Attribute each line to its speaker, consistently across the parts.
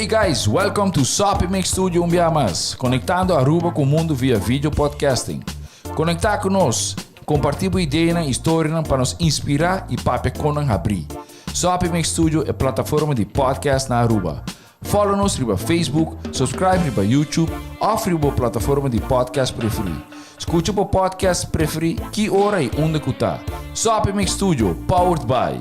Speaker 1: Hey guys, welcome to Soppy Mix Studio un bia mas, conectando Aruba cu mundo via video podcasting. Conecta cu nos, comparti bo ideanan y storianan pa nos inspira y papia con nan habri. Soppy Mix Studio e plataforma di podcast na Aruba. Follow nos riba Facebook, subscribe riba YouTube of riba bo plataforma di podcast preferi. Scucha bo podcast preferi ki ora y unda cu ta. Soppy Mix Studio, powered by.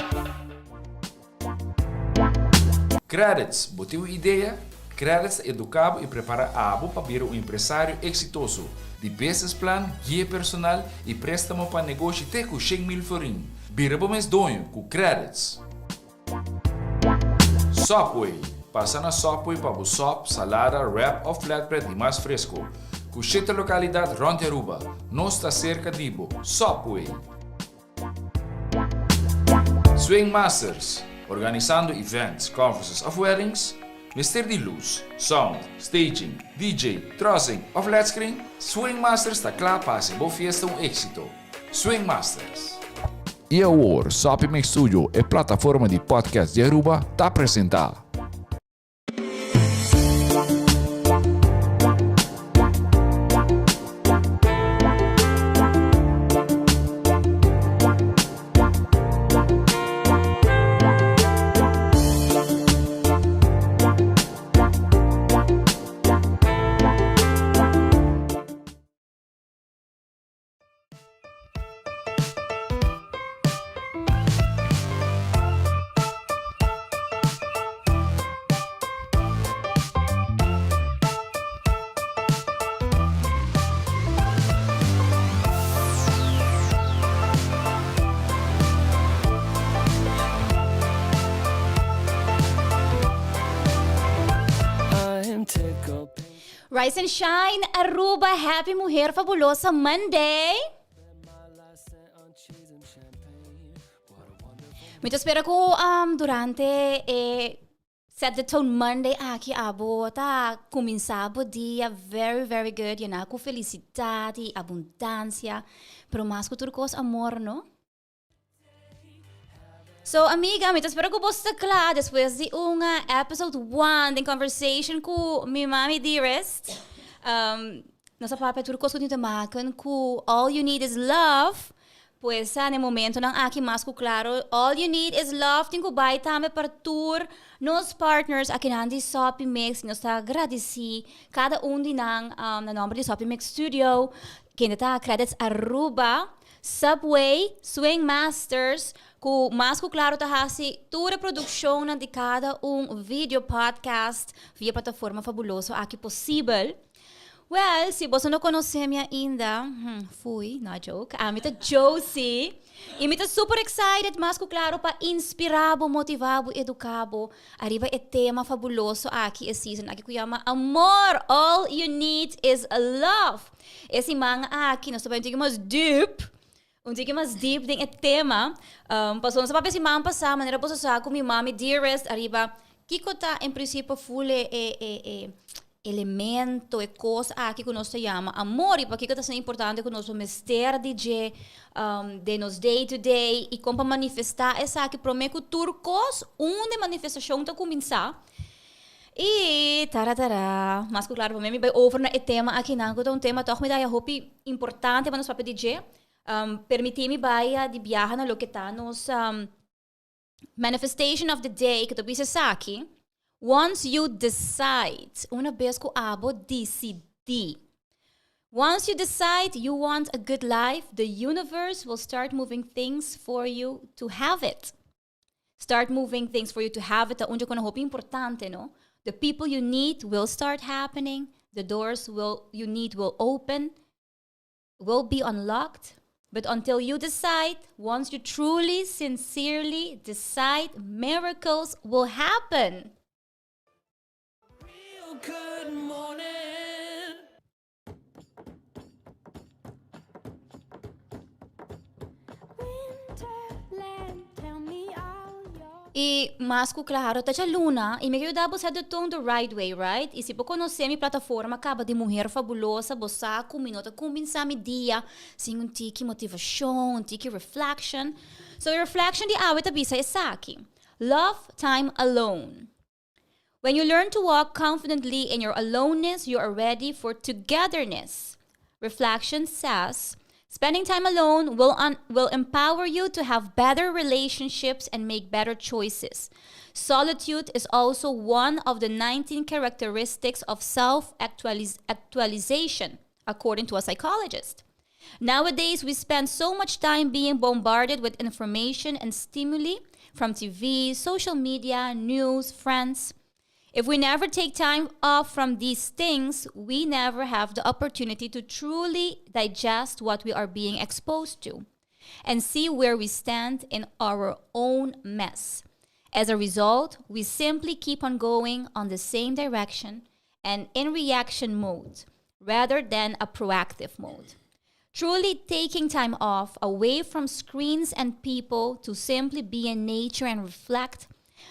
Speaker 1: Credits, Bo tin un idea? Credits ta educa bo y prepara abo pa bira un empresario exitoso. Di business plan, guia personal y prestamo pa negoshi te cu 100,000 florin. Bira bo mes doño cu Credits! Subway, Pasa na Subway pa bo sop, salada, wrap of flatbread di mas fresco. Cu shete localidad rond di Aruba. Nos ta cerca di bo. Subway! Swing Masters, Organisando events, conferences of weddings? Mester di luz, sound, staging, DJ, trussing of led screen? Swing Masters ta cla pa haci bo fiesta un exito. Swing Masters. Y awor, Soppy Mix Studio, e plataforma di podcast di Aruba, ta presenta.
Speaker 2: Rise and shine Aruba Happy Mujer Fabulosa Monday. Mi ta spera ku um, durante e Set the Tone Monday aki abo ta kuminsá bo dia very very good yená ku felisidat i abundansia, pero mas ku tur kos amor no. So amiga, mi ta spera ku bo sta kla despues di un episode one den conversation ku mi mami dearest. Um, nos a papia tur kos ku tin te maken ku all you need is love. Pues na e momentonan aki mas ku klaro, all you need is love tin ku bai tambe pa tur nos partners akinan di Soppy Mix. Nos ta gradisí kada un di nan um, na nomber di Soppy Mix Studio, kende ta Credits Aruba. Subway, Swing Masters, ku mas ku klaro ta hasi tur e produkshonnan di kada un video podcast via plataforma Fabuloso aki posibel. Well, si boso no konosé mi ainda, hmm, fui, no joke, ami ta Josie i mi ta super excited mas ku klaro pa inspirá bo, motivá bo, eduká bo ariba e tema fabuloso aki e season aki ku yama Amor, All You Need Is Love. E siman aki nos ta bai un tiki mas deep, un tiki mas deep den e tema. Um, pasobra nos a papia siman pasá, manera boso sa ku mi mami dearest ariba kiko ta en prinsipio ful e, e, e, e elemento, e kos aki ku nos ta yama amor i pakiko ta asina importante ku nos lo mester di dje um, den nos day to day i kon pa manifestá esaki promé ku tur kos, unda e manifestashon ta kuminsá. I tara tara, mas ku klaro pa mi, mi bai over na e tema akinan ku ta un tema tòg mi ta haya hopi importante pa nos papia di dje. Permití mi bai di biaha na loke ta nos manifestation of the day ku ta bisa esaki, Once you decide, una bes ku abo disidí. Once you decide you want a good life, the universe will start moving things for you to have it. Start moving things for you to have it ta un dje kona hopi importante, no? The people you need will start happening, the doors will you need will open, will be unlocked, but until you decide, once you truly, sincerely decide, miracles will happen.
Speaker 3: Real good morning.
Speaker 2: I mas ku klaro ta djaluna i mi ke yuda bo set the tone the right way, right? I si bo konosé mi plataforma kaba di Muher Fabulosa bo sa ku mi no ta kuminsá mi dia sin un tiki motivashon, un tiki reflection. So e reflection di awe ta bisa esaki, Love time alone. When you learn to walk confidently in your aloneness, you are ready for togetherness. Reflection says, spending time alone will empower you to have better relationships and make better choices. Solitude is also one of the 19 characteristics of self actualization, according to a psychologist. Nowadays, we spend so much time being bombarded with information and stimuli from TV, social media, news, friends. If we never take time off from these things, we never have the opportunity to truly digest what we are being exposed to and see where we stand in our own mess. As a result, we simply keep on going on the same direction and in reaction mode rather than a proactive mode. Truly taking time off away from screens and people to simply be in nature and reflect,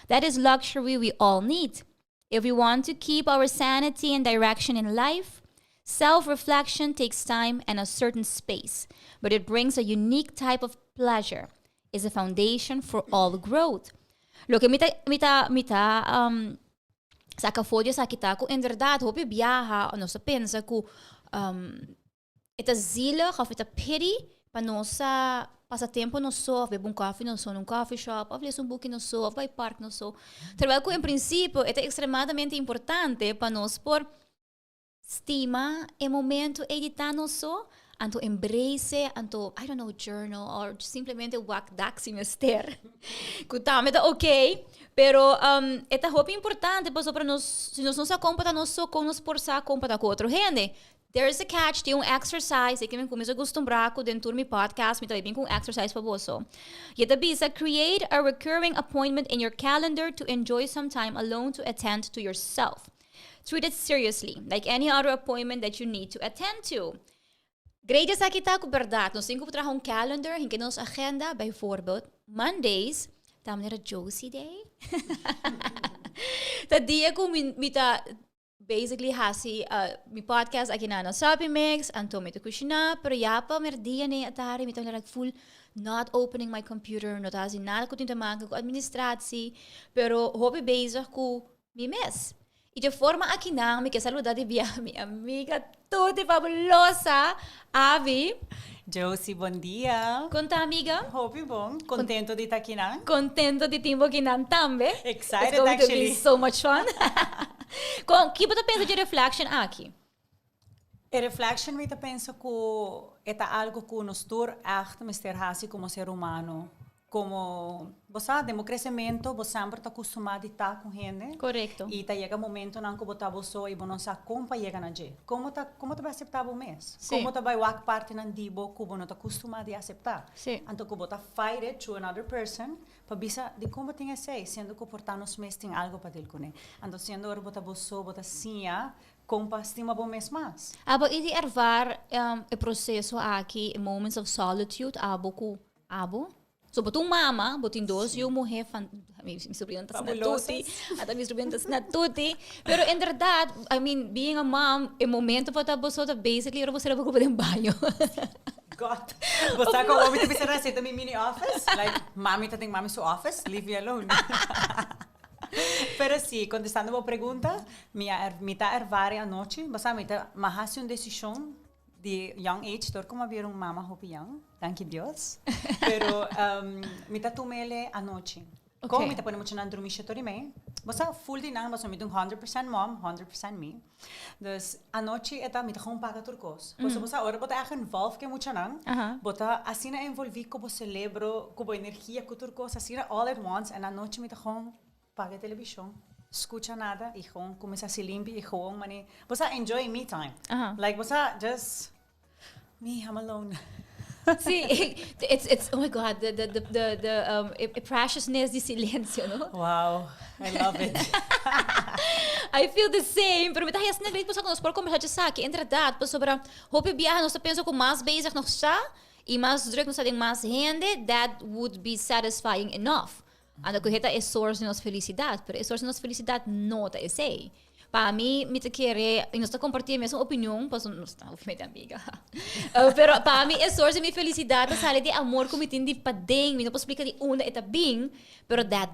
Speaker 2: that is luxury we all need. If we want to keep our sanity and direction in life, self reflection takes time and a certain space, but it brings a unique type of pleasure. Is a foundation for all growth. Loke mi ta saka for di esaki ta ku inderdaad hopi biaha nos ta pensa ku e ta zielig of e ta pity pa nos pasa tempu nos so, of bebe un koffie nos so na un coffee shop, of lesa un buki nos so, of bai park nos so. Terwijl ku en prinsipio e ta ekstremadamente importante pa nos por stima e momento ei di ta nos so, anto embrace, anto, I don't know, journal or simplemente wak dak si mester. Ku tambe ta okay, pero e ta hopi importante pasobra nos, si nos no sa kon pa ta nos so, kon nos por sa kon pa ta ku otro hende? There is a catch, tin un exercise, ku mi kuminsá kustumbrá ku den tur mi podcast, mi ta bin ku un exercise pa boso. E ta bisa, create a recurring appointment in your calendar to enjoy some time alone to attend to yourself. Treat it seriously, like any other appointment that you need to attend to. Great esaki ta ku berdat. Nos tin ku traha un calendar, den nos agenda, bijvoorbeeld Mondays, ta manera Josie Day. Ta dia ku mi ta basically hasi mi podcast aki na Sabi Mix, anto mi ta kushiná, pero ya pa merdia ne atardi, mi ta like full not opening my computer, no ta hasi nada ku tin te maken ku administratie, pero hopi bezig ku mi mes. I di forma aki nan, mi ke saludá di bia mi amiga tutti fabulosa, Avi.
Speaker 4: Josie, bon dia.
Speaker 2: Kon ta, amiga?
Speaker 4: Hopi bon. Kontentu di ta aki nan.
Speaker 2: Kontentu di tin bo aki nan tambe.
Speaker 4: Excited,
Speaker 2: It's going
Speaker 4: actually.
Speaker 2: to be so much fun. Kon, kiko bo ta pensa di reflection aki?
Speaker 4: E reflection mi ta pensa ku e ta algu ku nos tur echt mester hasi komo ser humano. Komo, bo sa, den kresementu, bo semper ta kustumá di ta ku hende. I ta yega momentonan ku bo ta bo so i bo no sa kon pa yega na dje. Kon ta bai aseptá bo mes? Kon ta bai wak partinan di bo ku bo no ta kustumá di aseptá? Anto ku bo ta fight it to another person, pa bisa di kon bo tin esei, siendo ku por ta nos mes tin algu pa deal kuné. Anto siendo ora bo ta bo so, bo ta siña kon pa stima bo mes mas.
Speaker 2: Abo a ervaar e proseso aki, moments of solitude, abo ku abo? So, bo ta un mama, bo tin dos yu muhé, fan, mi sobrina ta na tuti, ata mi sobrina ta na tuti. Pero inderdaad, I mean, being a mom, e momento pa ta bo so ta basically ora bo sera bo den baño.
Speaker 4: God. Bo sa kon mi ta bisa esei mi mini office? Like, mami ta den mami su office, leave me alone. Pero si, kontestando bo pregunta, mi ta ervaar anochi, bo sa mi ta m'a hasi un desishon di young age, dor ku m'a bira un mama hopi young, danki Dios. Pero mi ta tum'é anochi. Kon mi ta pone muchanan drumi 7:30. Bo sa full di nan, mi ta un 100% mom, 100% me. Dus anochi e ta mi ta gewoon paga tur kos. Bo sa ora bo ta echt involved ku muchanan, bo ta asina envolví ku bo serebro, ku bo energia, ku tur kos, asina all at once. En anochi mi ta gewoon paga televishon, skucha nada i gewoon kuminsá hasi limpi i gewoon mani, bo sa enjoy me time. Like bo sa just me, I'm alone.
Speaker 2: Si, it's oh my God, the preciousness di silensio, no?
Speaker 4: Wow, I love it.
Speaker 2: I feel the same, pero mi ta hesna great pasobra nos por kombersá esaki, inderdaad, pasobra hopi biaha nos ta pensa ku mas bezig nos ta i mas druk nos ta den mas hende, that would be satisfying enough. Anto ku e source di nos felisidat, pero e source di nos felisidat no ta esei. Pa mi, mi ta kere, i nos ta kompartí e mesun opinion, pasobra nos ta obviamente amiga. Pero pa mi e source di mi felisidat ta sali di amor ku mi tin di paden, mi no por splika di unda e ta bin, pero that.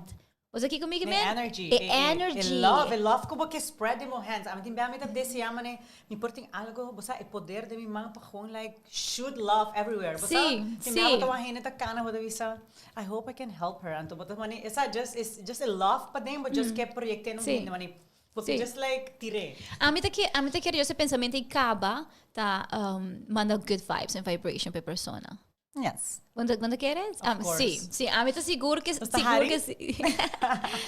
Speaker 2: Bo sa kiko mi
Speaker 4: E
Speaker 2: men?
Speaker 4: Energy.
Speaker 2: E energy.
Speaker 4: E love, e love ku bo ke spread den bo hands. Ami tin bia mi ta desea mane, mi por tin algo, bo sa, e poder den mi man pa gewoon like shoot love everywhere. Bo sa, tin bia bo ta wak hende ta kana, bo ta bisa, "I hope I can help her." Anto bo ta mane, esa just, is just e love paden, bo just ke proyecte na un hende mane, bo ke just like tir'é.
Speaker 2: Ami ta kere just e pensamentu ei kaba ta manda good vibes and vibration pa e persona.
Speaker 4: Yes.
Speaker 2: Cuando quieres?
Speaker 4: Of course.
Speaker 2: Sí, ami ta sigur cu
Speaker 4: Nos ta
Speaker 2: sigur
Speaker 4: hari?
Speaker 2: Cu si.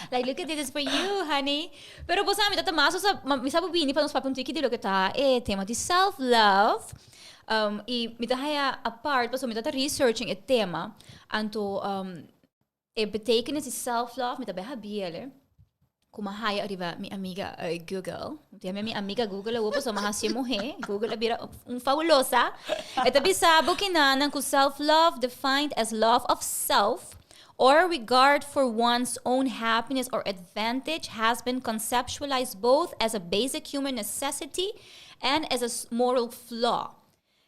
Speaker 2: Like, look at this, it's for you, honey. Pero bo sa, mi ta mas, osa, mi sa bo bini pa nos papia un tiki di loke ta e tema di self-love. Y mi ta haya apart, pasobra mi ta researching e tema. Anto, e betekenis di self-love, mi ta bay habiele. Kuma haya ariba mi amiga Google. Tin mi amiga Google awor pasobra mi haci muhe. Google a bira un fabulosa. E ta bisa bo kinanan cu self-love defined as love of self or regard for one's own happiness or advantage has been conceptualized both as a basic human necessity and as a moral flaw.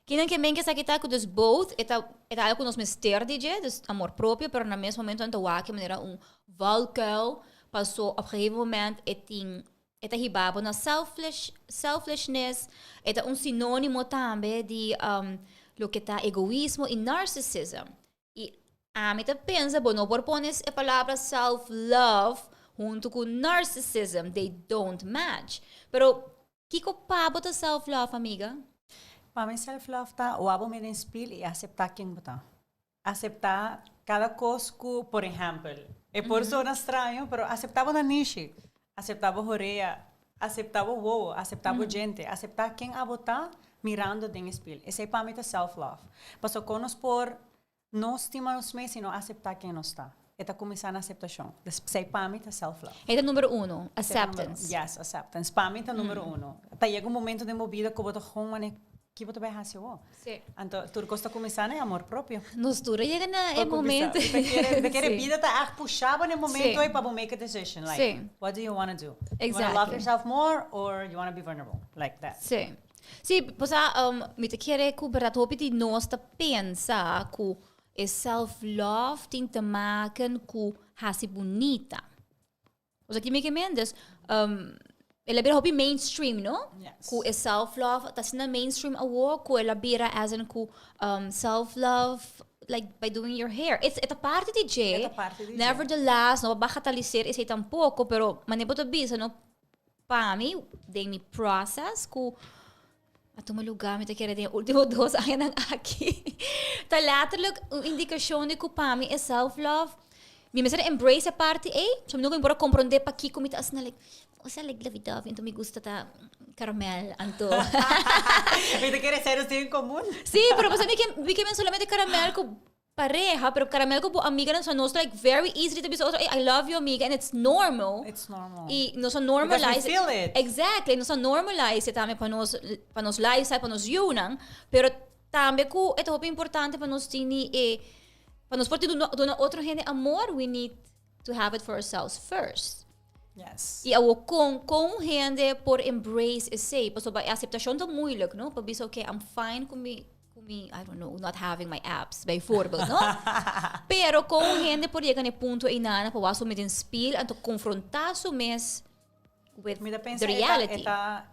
Speaker 2: Kinan ke men ke esaki ta ku dus both e ta e ta algo ku nos mester di dje, dus amor propio, pero na mes momento nan ta wak e manera un valkuil, paso op gegeven moment e tin e ta hiba bo na selflish selfishness, e ta un sinonimo tambe di loke ta egoismo i narcissism. I ami ta pensa bo no por pone e palabra self love hunto ku narcissism, they don't match. Pero kiko pa bo ta self love, amiga?
Speaker 4: Pa mi self love ta wak bo mira den spiel i aseptá ken bo ta. Aseptá kada kos ku, por ehèmpel, e por sona straño, pero aseptá bo nanishi, aseptá bo horea, aseptá bo wowo, aseptá bo djente, aseptá ken abo ta mirando den e spiel. Esei pa mi ta self love. Pasobra kon nos por no stima nos mes si no aseptá ken nos ta? E ta kuminsá na aseptashon. Esei pa mi ta self love.
Speaker 2: E ta numero uno, acceptance.
Speaker 4: Yes, acceptance. Pa mi ta numero uno. Ta yega un momento den bo bida ku bo ta gewoon manera ki bo ta bai hasi awor? Anto tur kos ta kuminsá na e amor propio.
Speaker 2: Nos tur a yega na e momento.
Speaker 4: Ta kere bida ta ègt pusha bo na e momento ei pa bo make a decision. Like, what do you wanna do? You wanna love yourself more or you wanna be vulnerable? Like that.
Speaker 2: Sí. Sí, pasobra mi ta kere ku bèrdat hopi di nos ta pensa ku e self love tin te maken ku hasi bunita. Osea ki mi ke men? Dus el a bira hopi mainstream, no?
Speaker 4: Yes.
Speaker 2: Ku e self love ta asina mainstream awor ku el a bira as in ku self love like by doing your hair. It's e ta parti di dje.
Speaker 4: E ta parti di dje.
Speaker 2: Nevertheless, no bagataliseer esei tampoko, pero manera bo ta bisa, no, pa mi den mi process ku a tuma lugar mi ta kere den e ultimo dos añanan aki ta letterlijk un indicacion di ku pa mi e self love mi mester embrace e parti ei so mi no por a comprende pakiko mi ta asina like osea like lovey dovey anto mi gusta ta caramel anto
Speaker 4: Mi ta kere esei nos tin en comun.
Speaker 2: Si, pero pasobra mi ke mi ke men solamente caramel ku pareha, pero caramel cu bo amiganan so nos like very easily ta bisa otro, "Ey, I love you, amiga," and it's normal.
Speaker 4: It's normal.
Speaker 2: Y nos a normalize.
Speaker 4: Because we feel it.
Speaker 2: Exactly, nos a normalize tambe pa nos lifestyle, pa nos yiunan, pero tambe cu e ta hopi importante pa nos tini e pa nos por tin duna otro hende amor, we need to have it for ourselves first.
Speaker 4: Yes.
Speaker 2: Y awo con un hende por embrace esey, pasobra e aceptacion ta moeilijk, no? Pa bisa, "Okay, I'm fine cu mi, I don't know, not having my abs," bijvoorbeeld, no? Pero con un hende por yega na e punto einana pa wak su mes den spiel anto confronta su mes with
Speaker 4: Mi ta pensa
Speaker 2: the reality.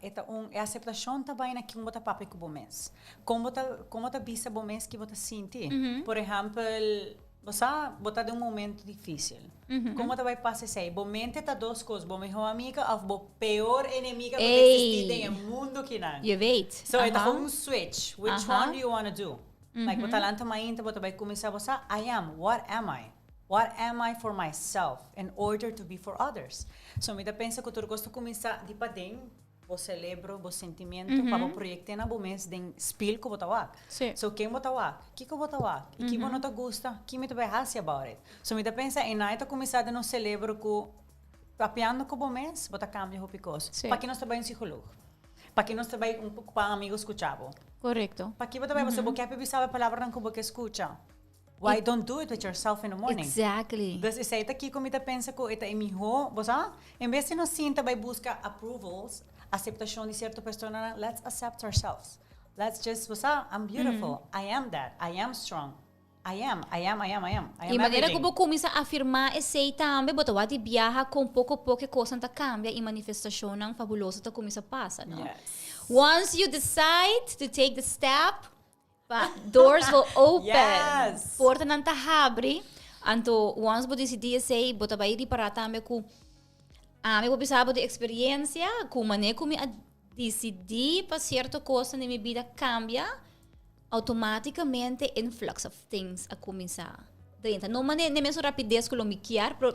Speaker 4: E ta un e aceptacion ta bai na ken bo ta papia cu bo mes. Con bo ta bisa bo mes ki bo ta sinti. Por ehempel, bo sa, bo ta den un momento dificil. Con bo ta bai pasa esey? Bo mente ta dos cos, bo mihor amiga of bo peor enemiga cu ta
Speaker 2: Ey.
Speaker 4: existi den mundo kinan.
Speaker 2: Je weet.
Speaker 4: So e ta un switch. Which one do you want to do? Like, bo ta lanta mainta, bo ta bai cuminsa, bo sa, I am, what am I? What am I for myself in order to be for others? So mi ta pensa cu tur cos ta cuminsa di paden, bo cerebro, bo sentimento, pa bo proyecta na bo mes den spiel cu bo ta wak. So ken bo ta wak? Kico bo ta wak? Y ki bo no ta gusta? Ki mi ta bai hasi about it? So mi ta pensa e ta cuminsa den nos cerebro cu papiando cu bo mes, bo ta cambia hopi cos. Pa ki nos ta bai un psicologo? Pa ki nos ta bai un pa amigo scucha bo?
Speaker 2: Correcto.
Speaker 4: Pa ki bo ta bai bo kier bisa e palabranan cu bo kier scucha? Why don't do it with yourself in the morning?
Speaker 2: Exactly.
Speaker 4: Dus esey ta kico mi ta pensa cu e ta miho, bo sa? En bes di nos sinta bai busca approvals, aceptacion di cierto persona, let's accept ourselves. Let's just, bo sa, I'm beautiful. I am that. I am strong. I am, I am, I am, I am. I am
Speaker 2: E manera
Speaker 4: everything.
Speaker 2: ku bo kuminsá afirmá esei tambe, bo ta wak di biaha kon poko poko e kosnan ta kambia i manifestashonnan fabuloso ta kuminsá pasa, no?
Speaker 4: Yes.
Speaker 2: Once you decide to take the step, pa doors will open.
Speaker 4: Yes.
Speaker 2: Portanan ta habri. Anto once bo disidí esei, bo ta bai ripará tambe ku ami bo bisa bo di eksperensia ku manera ku mi a disidí pa sierto kosnan den mi bida kambia, Automaticamente influx of things a cuminsa drenta. No mane ne mesun rapidez cu lo mi kier, pero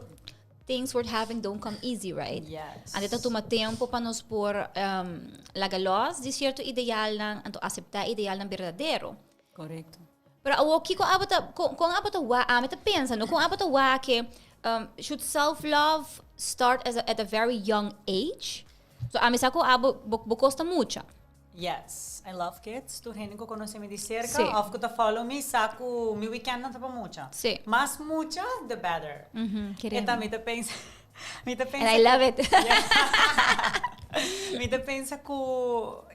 Speaker 2: things worth having don't come easy, right?
Speaker 4: Yes.
Speaker 2: Anto ta tuma tempo pa nos por um, laga los di cierto idealnan, anto acepta idealnan berdadero.
Speaker 4: Correcto.
Speaker 2: Pero awo kiko abo ta, con, con abo ta wa, ami ta pensa, no? Con abo ta wa ke um, should self-love start as a, at a very young age? So ami sa cu abo, bo, bo costa mucha.
Speaker 4: Yes, I love kids. Tur hende ku konosé mi di serka
Speaker 2: Sí.
Speaker 4: òf ku ta follow mi sa ku mi weekend nan ta pa mucha.
Speaker 2: Sí.
Speaker 4: Mas mucha, the better.
Speaker 2: Mhm,
Speaker 4: E ta mi ta pensa, mi ta pensa
Speaker 2: And I love it.
Speaker 4: Mi ta pensa ku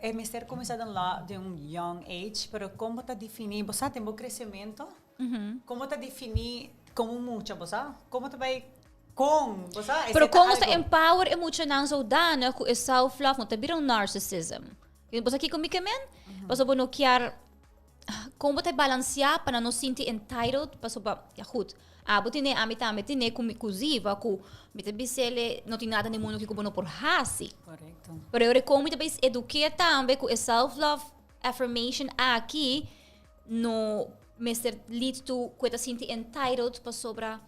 Speaker 4: e mester kuminsá den la den un young age, pero kon bo ta definí, bo sa den bo kresementu, kon bo ta definí komo un mucha, bo sa? Kon bo ta bai Con, bo sa, esei
Speaker 2: Pero
Speaker 4: ta
Speaker 2: con nos ta
Speaker 4: algo.
Speaker 2: empower e muchanan zodanig cu e self love no ta bira un narcissism. Bo sa kico mi ke men? Pasobra bo no kier con bo ta balancea pa nan no sinti entitled pasobra ja goed abo tine ami tambe tine cu mi cu Ziva cu mi ta bisele no tin nada den mundo aki cu bo no por haci.
Speaker 4: Correcto.
Speaker 2: Pero e ora con mi ta bay eduke tambe cu e self love affirmation aki no mester lead to cu e ta sinti entitled pasobra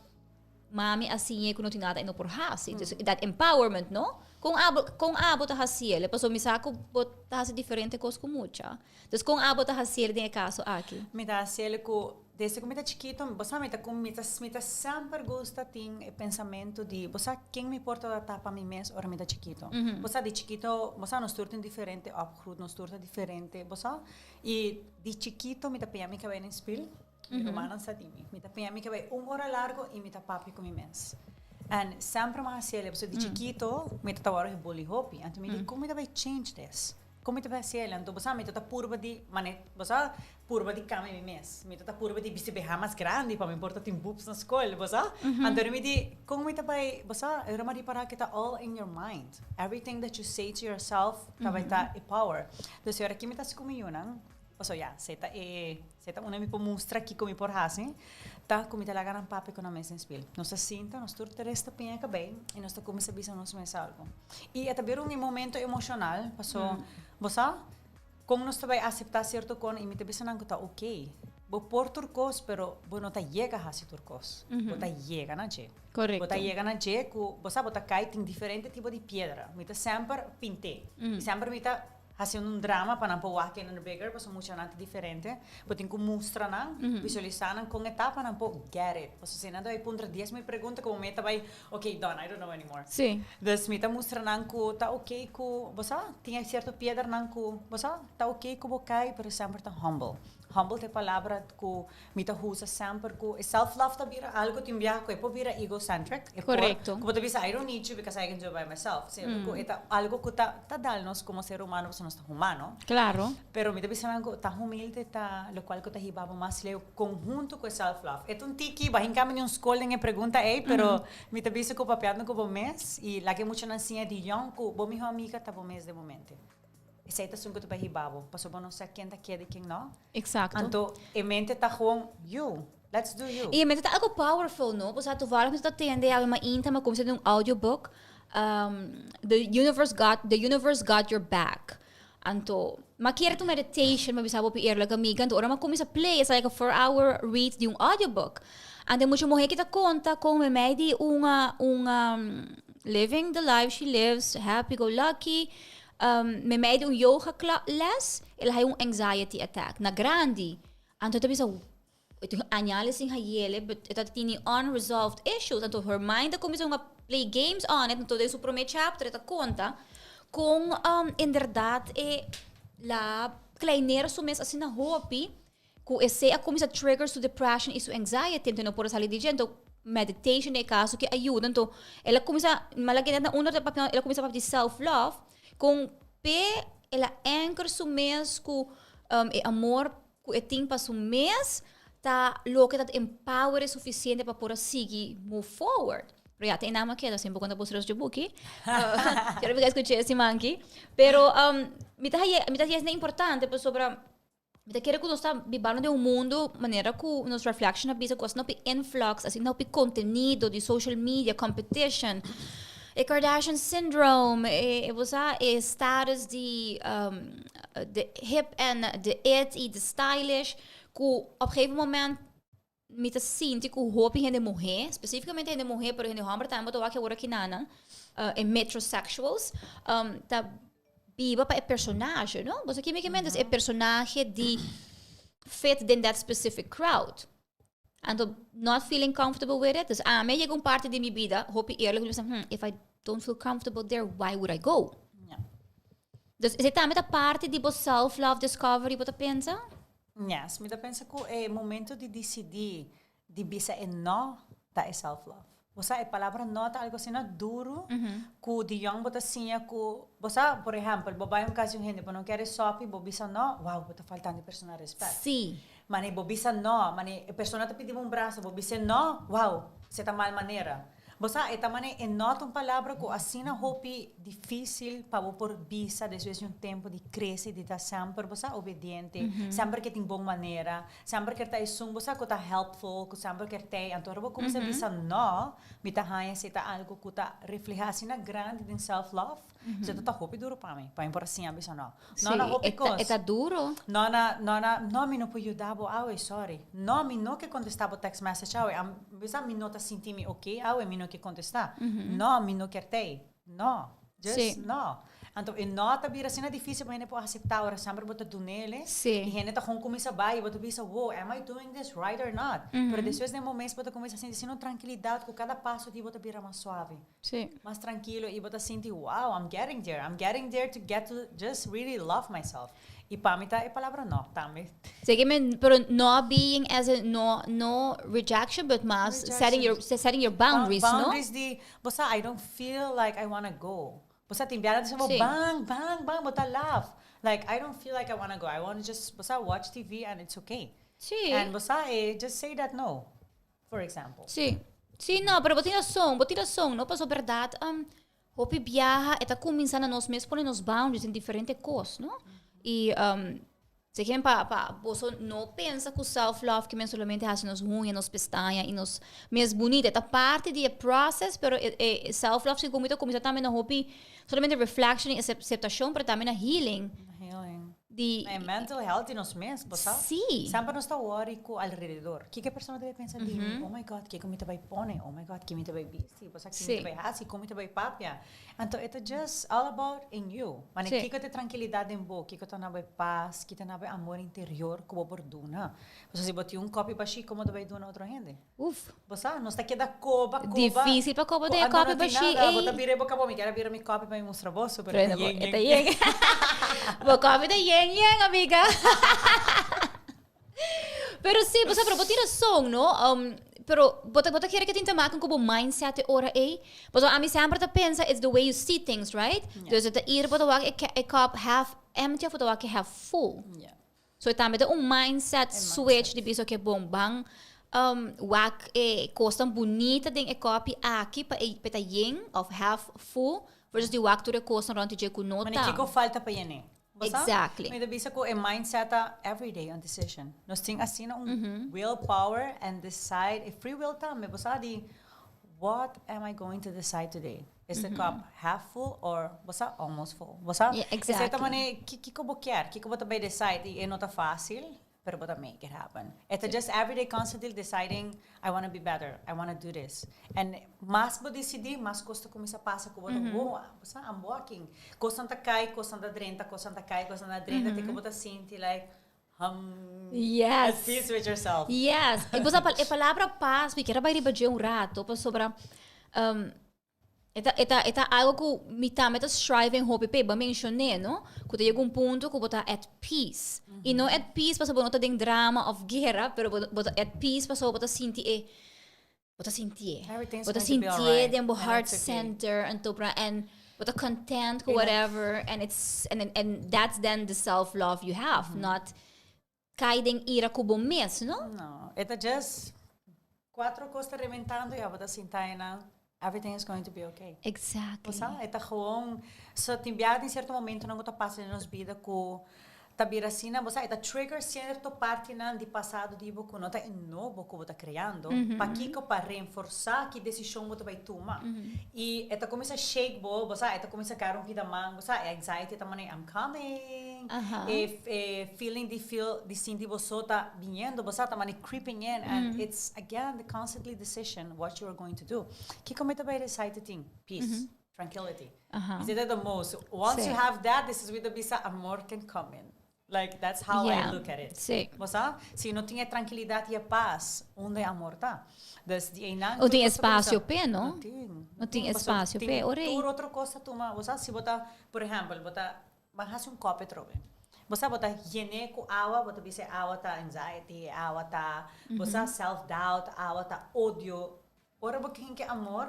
Speaker 2: Mami a siñ'é ku no tin nada e no por hasi. Dus dat empowerment, no? Kon abo, kon abo ta hasiel? Pasobra mi sa ku bo ta hasi diferente kos ku mucha. Dus kon abo ta hasiel den e kaso aki?
Speaker 4: Mi ta hasiel ku desde ku mi ta chikito, bo sa mi ta ku mi ta mi ta semper gusta tin e pensamentu di bo sa ken mi por tabata ta pa mi mes ora mi ta chikito. Bo sa di chikito, bo sa nos tur tin diferente opgroed, nos tur ta diferente, bo sa. I di chikito mi ta peña mi kabei den spil. Mi rumannan sa di mi. Mi ta peña mi cabey un ora largo y mi ta papia cu mi mes. En semper mi a haci el, pasobra di chikito mi ta tabata worde bully hopi. Anto mi di, con mi ta bay change this? Con mi ta bay haci el? Anto bo sa mi ta ta purba di mane, bo sa, purba di cambia mi mes. Mi ta ta purba di bisti beha mas grandi pa mi por ta tin boobs na scol, bo sa. Anto mi di, con mi ta bay, bo sa, e ora mi a ripara cu ta all in your mind. Everything that you say to yourself ta bay ta e power. Dus e ora ki mi ta haci cu mi yunan, Paso ya, se ta e, se ta unda mi por mustra kiko mi por hasi, ta ku mi ta laga nan papia ku nan mes den spil. Nos ta sinta, nos tur tres ta piña kabei i nos ta kuminsá bisa nos mes algu. I e ta bira un momento emoshonal, paso bo sa kon nos ta bai aseptá sierto kon i mi ta bisa nan ku ta oké. Bo por tur kos, pero bo no ta yega hasi tur kos. Bo ta yega na dje.
Speaker 2: Korekto.
Speaker 4: Bo ta yega na dje ku bo sa bo ta kai tin diferente tipo di piedra. Mi ta semper pint'é. I semper mi ta Haciendo un drama pa nan por wak ken bigger pasobra muchanan ta diferente. Bo tin cu mustra nan, visualisa nan con e ta pa nan por get it. Pasobra si nan ta bay puntra dies mil pregunta como mi ta bay, ok done, I don't know anymore. Dus mi ta mustra nan cu ta ok cu, bo sa, tin e cierto piedranan cu, bo sa, ta ok cu bo cay pero semper ta humble. Humble ta e palabra cu Mi ta usa semper cu e self love ta bira algo tin biaha cu e por bira egocentric. E por,
Speaker 2: Correcto.
Speaker 4: cu bo ta bisa I don't need you because I can do it by myself. Cierto cu e ta algo cu ta ta dal nos como ser humano pasobra nos ta humano.
Speaker 2: Claro.
Speaker 4: Pero mi ta bisa nan cu ta humilde ta locual cu ta hiba bo mas leu conhunto cu e self love. E ta un tiki, bo a hinca mi den un scol den e pregunta ey, pero mi ta bisa cu papiando cu bo mes y laga e muchanan siña di yong cu bo miho amiga ta bo mes den momente. Esei ta esun ku ta bai hiba bo, pasobra bo no sa ken ta keda i ken no.
Speaker 2: Exacto.
Speaker 4: Anto e mente ta gewoon you, let's do you.
Speaker 2: I e mente ta algo powerful, no? Pasobra toevallig mi ta tende awe mainta mi a cuminsa den un audiobook, The universe got, The universe got your back. Anto, mi a kere ta un meditation, mi a bisa bo eerlijk amiga, anto ora mi a cuminsa play, es like a 4 hour read di un audiobook. Anto e mucha muher ki ta conta con memey di un, un, living the life she lives, happy go lucky, Meimei di un yoga les, el a haya un anxiety attack na grandi. Anto e ta bisa, e tin añales sin hayele, but e ta tini unresolved issues. Anto her mind a cuminsa hunga play games on it. Anto den su prome chapter e ta conta con inderdaad e la kleinera su mes asina hopi Ku esei a kuminsá trigger su depression i su anxiety, anto e no por a sali di dje. Anto meditation den e kaso ke a yuda. Anto el a kuminsá, mala ke na unda ta papia, el a kuminsá papia di self love, kon p'e el a anchor su mes ku e amor ku e tin pa su mes. ta loke ta empower e suficiente pa por a sigui move forward. Pero ya, te nada keda semper cuando vos los buki. Quiero que escuché ese manki. Pero mi ta mi ta es importante pues sobre mi ta kere ku nos ta bibando den un mundo manera ku nos reflection a bisa ku asina hopi influx, asina hopi contenido di social media, competition, e Kardashian syndrome, e bo sa, e status di de hip en de it y de stylish, ku op gegeven moment mi ta sinti ku hopi hende muhé, specificamente hende muhé, pero hende homber tambe bo ta wak awor aki nan, e metrosexuals, ta biba pa e personahe, no? Bo sa ki mi ke men? Dus e personahe di fit den that specific crowd. Anto, not feeling comfortable with it. Dus ami a yega un parti di mi bida, hopi eerlijk, mi bisa, if I don't feel comfortable there, why would I go? Dus esei tambe ta parti di bo self-love discovery, bo ta pensa?
Speaker 4: Yes, mi ta pensa ku e momento di disidí di bisa e no ta e self-love. Bo sa e palabra no ta algu asina duru ku di yòn bo ta siña ku bo sa, por ehèmpel, bo bai un kas di un hende bo no kere sòpi, bo bisa no, wou, bo ta faltando e persona rèspèt. Mane bo bisa no, mane e persona ta pidi bo un brasa, bo bis'é no, wou, esei ta mal manera. Bo sa, e ta manera e no ta un palabra ku asina hopi difísil pa bo por bisa despues di un tempu di krese, di ta semper, bo sa, obediente, semper ke tin bon manera, semper ker ta esun, bo sa, ku ta helpful, ku semper ker t'ei. Anto ora bo kuminsá bisa no, mi ta haña si ta algu ku ta reflehá asina grandi den self love. So ta hopi duro pa mi, pa mi por a siña bisa no. No na hopi kos.
Speaker 2: E ta duro.
Speaker 4: No na, no na, no mi no por yuda bo awe, sorry. No, mi no ke kontestá bo text message awe. Am, bisa mi no ta sinti mi oké awe, mi no ke kontestá. No, mi no kier t'ei. No. Just no. Anto e no ta bira asina difícil pa hende por aseptá ora semper bo ta dun'el. I hende ta gewoon kuminsá bai i bo ta bisa, wow, am I doing this right or not? Pero despues den bo mes bo ta kuminsá sinti asina un trankilidat ku kada paso di bo ta bira mas suave. Mas trankilo i bo ta sinti, wow, I'm getting there, I'm getting there to get to just really love myself. I pa mi ta e palabra no tambe.
Speaker 2: Seki men, pero no being as a no, no rejection, but mas setting your, setting your boundaries, no?
Speaker 4: Boundaries di, bo sa, I don't feel like I wanna go. Bo sa, tin biaha ta bisa bo, bang, bang, bang, bo ta laf. Like, I don't feel like I wanna go, I wanna just, bo sa, watch TV and it's okay. And bo sa, just say that no. For example.
Speaker 2: Sí. Sí, no, pero bo tin razón, bo tin razón, no? Paso berdad, um, hopi biaha e ta cuminsa na nos mes pone nos boundaries en diferente cos, no? Y, um, segen pa, pa boso no pensa cu self-love ke men solamente haci nos huña, nos pestaña y nos mes bunita. E ta parti di e process, pero e, e self-love segun mi ta cuminsa tambe na hopi, solamente reflection y aceptacion, pero tambe na healing.
Speaker 4: Healing.
Speaker 2: Di.
Speaker 4: E mental health di nos mes, bo sa?
Speaker 2: Sí.
Speaker 4: Semper nos ta worry cu alrededor. Kiko e persona ta bay pensa di mi? Oh my God, kiko mi ta bay pone? Oh my God, ki mi ta bay bisti? Bo sa ki mi ta bay haci? Con mi ta bay papia? Anto e ta just all about in you. Mane kiko ta e trankilidad den bo? Kiko ta na bo e pas? Kiko ta na bo e amor interior cu bo por duna? Pasobra si bo tin un kopi bashi, como bo ta bay duna otro hende?
Speaker 2: Uf.
Speaker 4: Bo sa, nos ta keda koba, koba.
Speaker 2: Difícil pa koba den e kopi bashí,
Speaker 4: ey. Bo ta bira e boka bo, mi kier a bira mi kopi pa mi mustra boso, pero e ta yen yen.
Speaker 2: E ta yen. Bo kopi ta yen yen, amiga. Pero sí, bo sa, pero bo tin rason, no? Pero bo ta, bo ta kere ke tin te maken ku bo mindset e ora ey? Pasobra ami semper ta pensa it's the way you see things, right? Dus e ta ir bo ta wak e kop half empty of bo ta wak e half full. So e tambe ta un mindset switch di bisa oke bon ban wak e kosnan bunita den e kòpi aki pa e pa e ta yen of half full versus di wak tur e kosnan rònt di dje ku no ta.
Speaker 4: Mane kiko falta pa yen'é. Bo sa?
Speaker 2: Exactly.
Speaker 4: Mi ta bisa ku e mindset ta everyday un decision. Nos tin asina un will power and decide, e free will tambe, bo sa di what am I going to decide today? Is the cup half full or bo sa almost full? Bo sa?
Speaker 2: Yeah,
Speaker 4: Esei ta
Speaker 2: exactly.
Speaker 4: mane ki kiko bo kier, kiko bo ta bay decide y e no ta facil, pero bo ta make it happen. E ta just everyday constantly deciding I wanna be better, I wanna do this. And mas bo decidi, mas cos ta cuminsa pasa cu bo ta wow, bo sa, I'm walking. Cosnan ta cay, cosnan ta drenta, cosnan ta cay, cosnan ta drenta, te cu bo ta sinti like hum,
Speaker 2: Yes.
Speaker 4: at peace with yourself.
Speaker 2: Yes. E bo sa e palabra paz, mi kier a bay riba dje un rato pasobra E ta, e ta, e ta algo ku mi tambe ta striving hopi p'e. Bo a menshoné, no? Ku ta yega un punto ku bo ta at peace. I no at peace pasobra bo no ta den drama òf guera, pero bo, bo ta at peace pasobra bo ta sinti e, bo ta sintié.
Speaker 4: Everything's
Speaker 2: Bo ta
Speaker 4: going to be
Speaker 2: sintié
Speaker 4: alright
Speaker 2: den bo
Speaker 4: and
Speaker 2: heart
Speaker 4: it's okay.
Speaker 2: center anto pra en bo ta content ku whatever and it's and and that's then the self love you have, not. Kai den ira ku bo mes, no?
Speaker 4: No, e ta just cuatro cos ta reventando y abo ta sinta eynan, everything is going to be okay.
Speaker 2: Exactly.
Speaker 4: Bo sa, e ta gewoon, so tin bia tin cierto momentonan cu ta pasa den nos bida cu ta bira asina, bo sa, e ta trigger cierto partinan di pasado di bo cu no ta e nobo cu bo ta creando. Pakico? Pa reenforsa ki decision bo ta bay tuma. Y e ta cuminsa shake bo, bo sa, e ta cuminsa cara un pida man, bo sa, e anxiety ta mane, I'm coming. E e feeling di feel di sinti bo so ta biniendo, bo sa, ta mane creeping in and it's again the constantly decision what you are going to do. Kico mi ta bay decide to tin? Peace, tranquility. Is it the most. Once you have that, this is with the bisa amor can come in. Like that's how I look at it. Bo sa? Si no tin e trankilidat i e pas, unda e amor ta? Dus di einan
Speaker 2: No tin espacio p'e, no?
Speaker 4: No tin.
Speaker 2: No tin espacio p'e, ora ei.
Speaker 4: Tur otro kos ta tuma, bo sa, si bo ta, por ehèmpel, bo ta ban hasi un kòp atrobe. Bo sa, bo ta yen'é ku awa, bo ta bisa e awa ta anxiety, e awa ta, bo sa, self doubt, awa ta odio. Ora bo tin ke amor,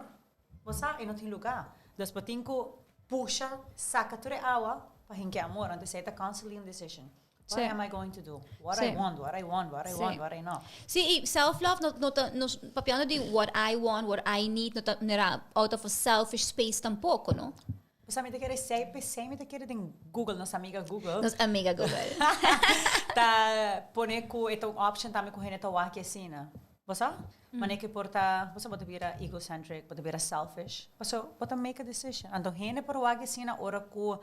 Speaker 4: bo sa e no tin luga. Dus bo tin ku pusha, saka tur e awa pa hinke amor. Anto esei ta constantly un decision. What am I going to do? What I want, what I want, what I want, what I no.
Speaker 2: Sí, i self love no no ta nos papiando di what I want, what I need no ta mira out of a selfish space tampoko, no?
Speaker 4: Bo sa mi ta kere esei, p'esei mi ta kere den Google, nos amiga Google.
Speaker 2: Nos amiga Google.
Speaker 4: Ta pone ku e ta un option tambe ku hende ta wak asina. Bo sa? Manera ku por ta, bo sa bo ta bira egocentric, bo ta bira selfish. Paso bo ta make a decision. Anto hende por wak asina ora ku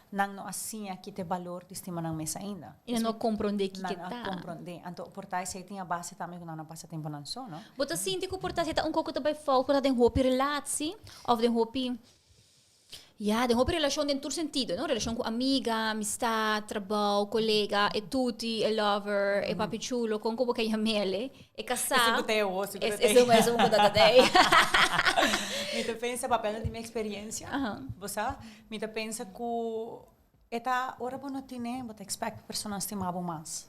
Speaker 4: nan no a siña kita e balor di stima nan mes ainda.
Speaker 2: I nan no a komprondé kiko ta.
Speaker 4: Nan no a komprondé. Anto por ta esei tin a base tambe ku nan no pasa tempu nan so, no?
Speaker 2: Bo ta sinti ku por ta esei ta un kos ku ta bai fout por ta den hopi relatie òf den hopi Ya, den hopi relashon den tur sentido, no? Relashon ku amiga, amistad, trabou, kolega, e tuti, e lover, e papi chulo, kon ku bo ke yam'el, e kasá.
Speaker 4: Esun ku ta e wo, esun ku ta e.
Speaker 2: Esun, esun ku ta ta e.
Speaker 4: Mi ta pensa, papiando di mi eksperensia, bo sa, mi ta pensa ku e ta ora bo no tine, bo ta expect pa personanan stima bo mas.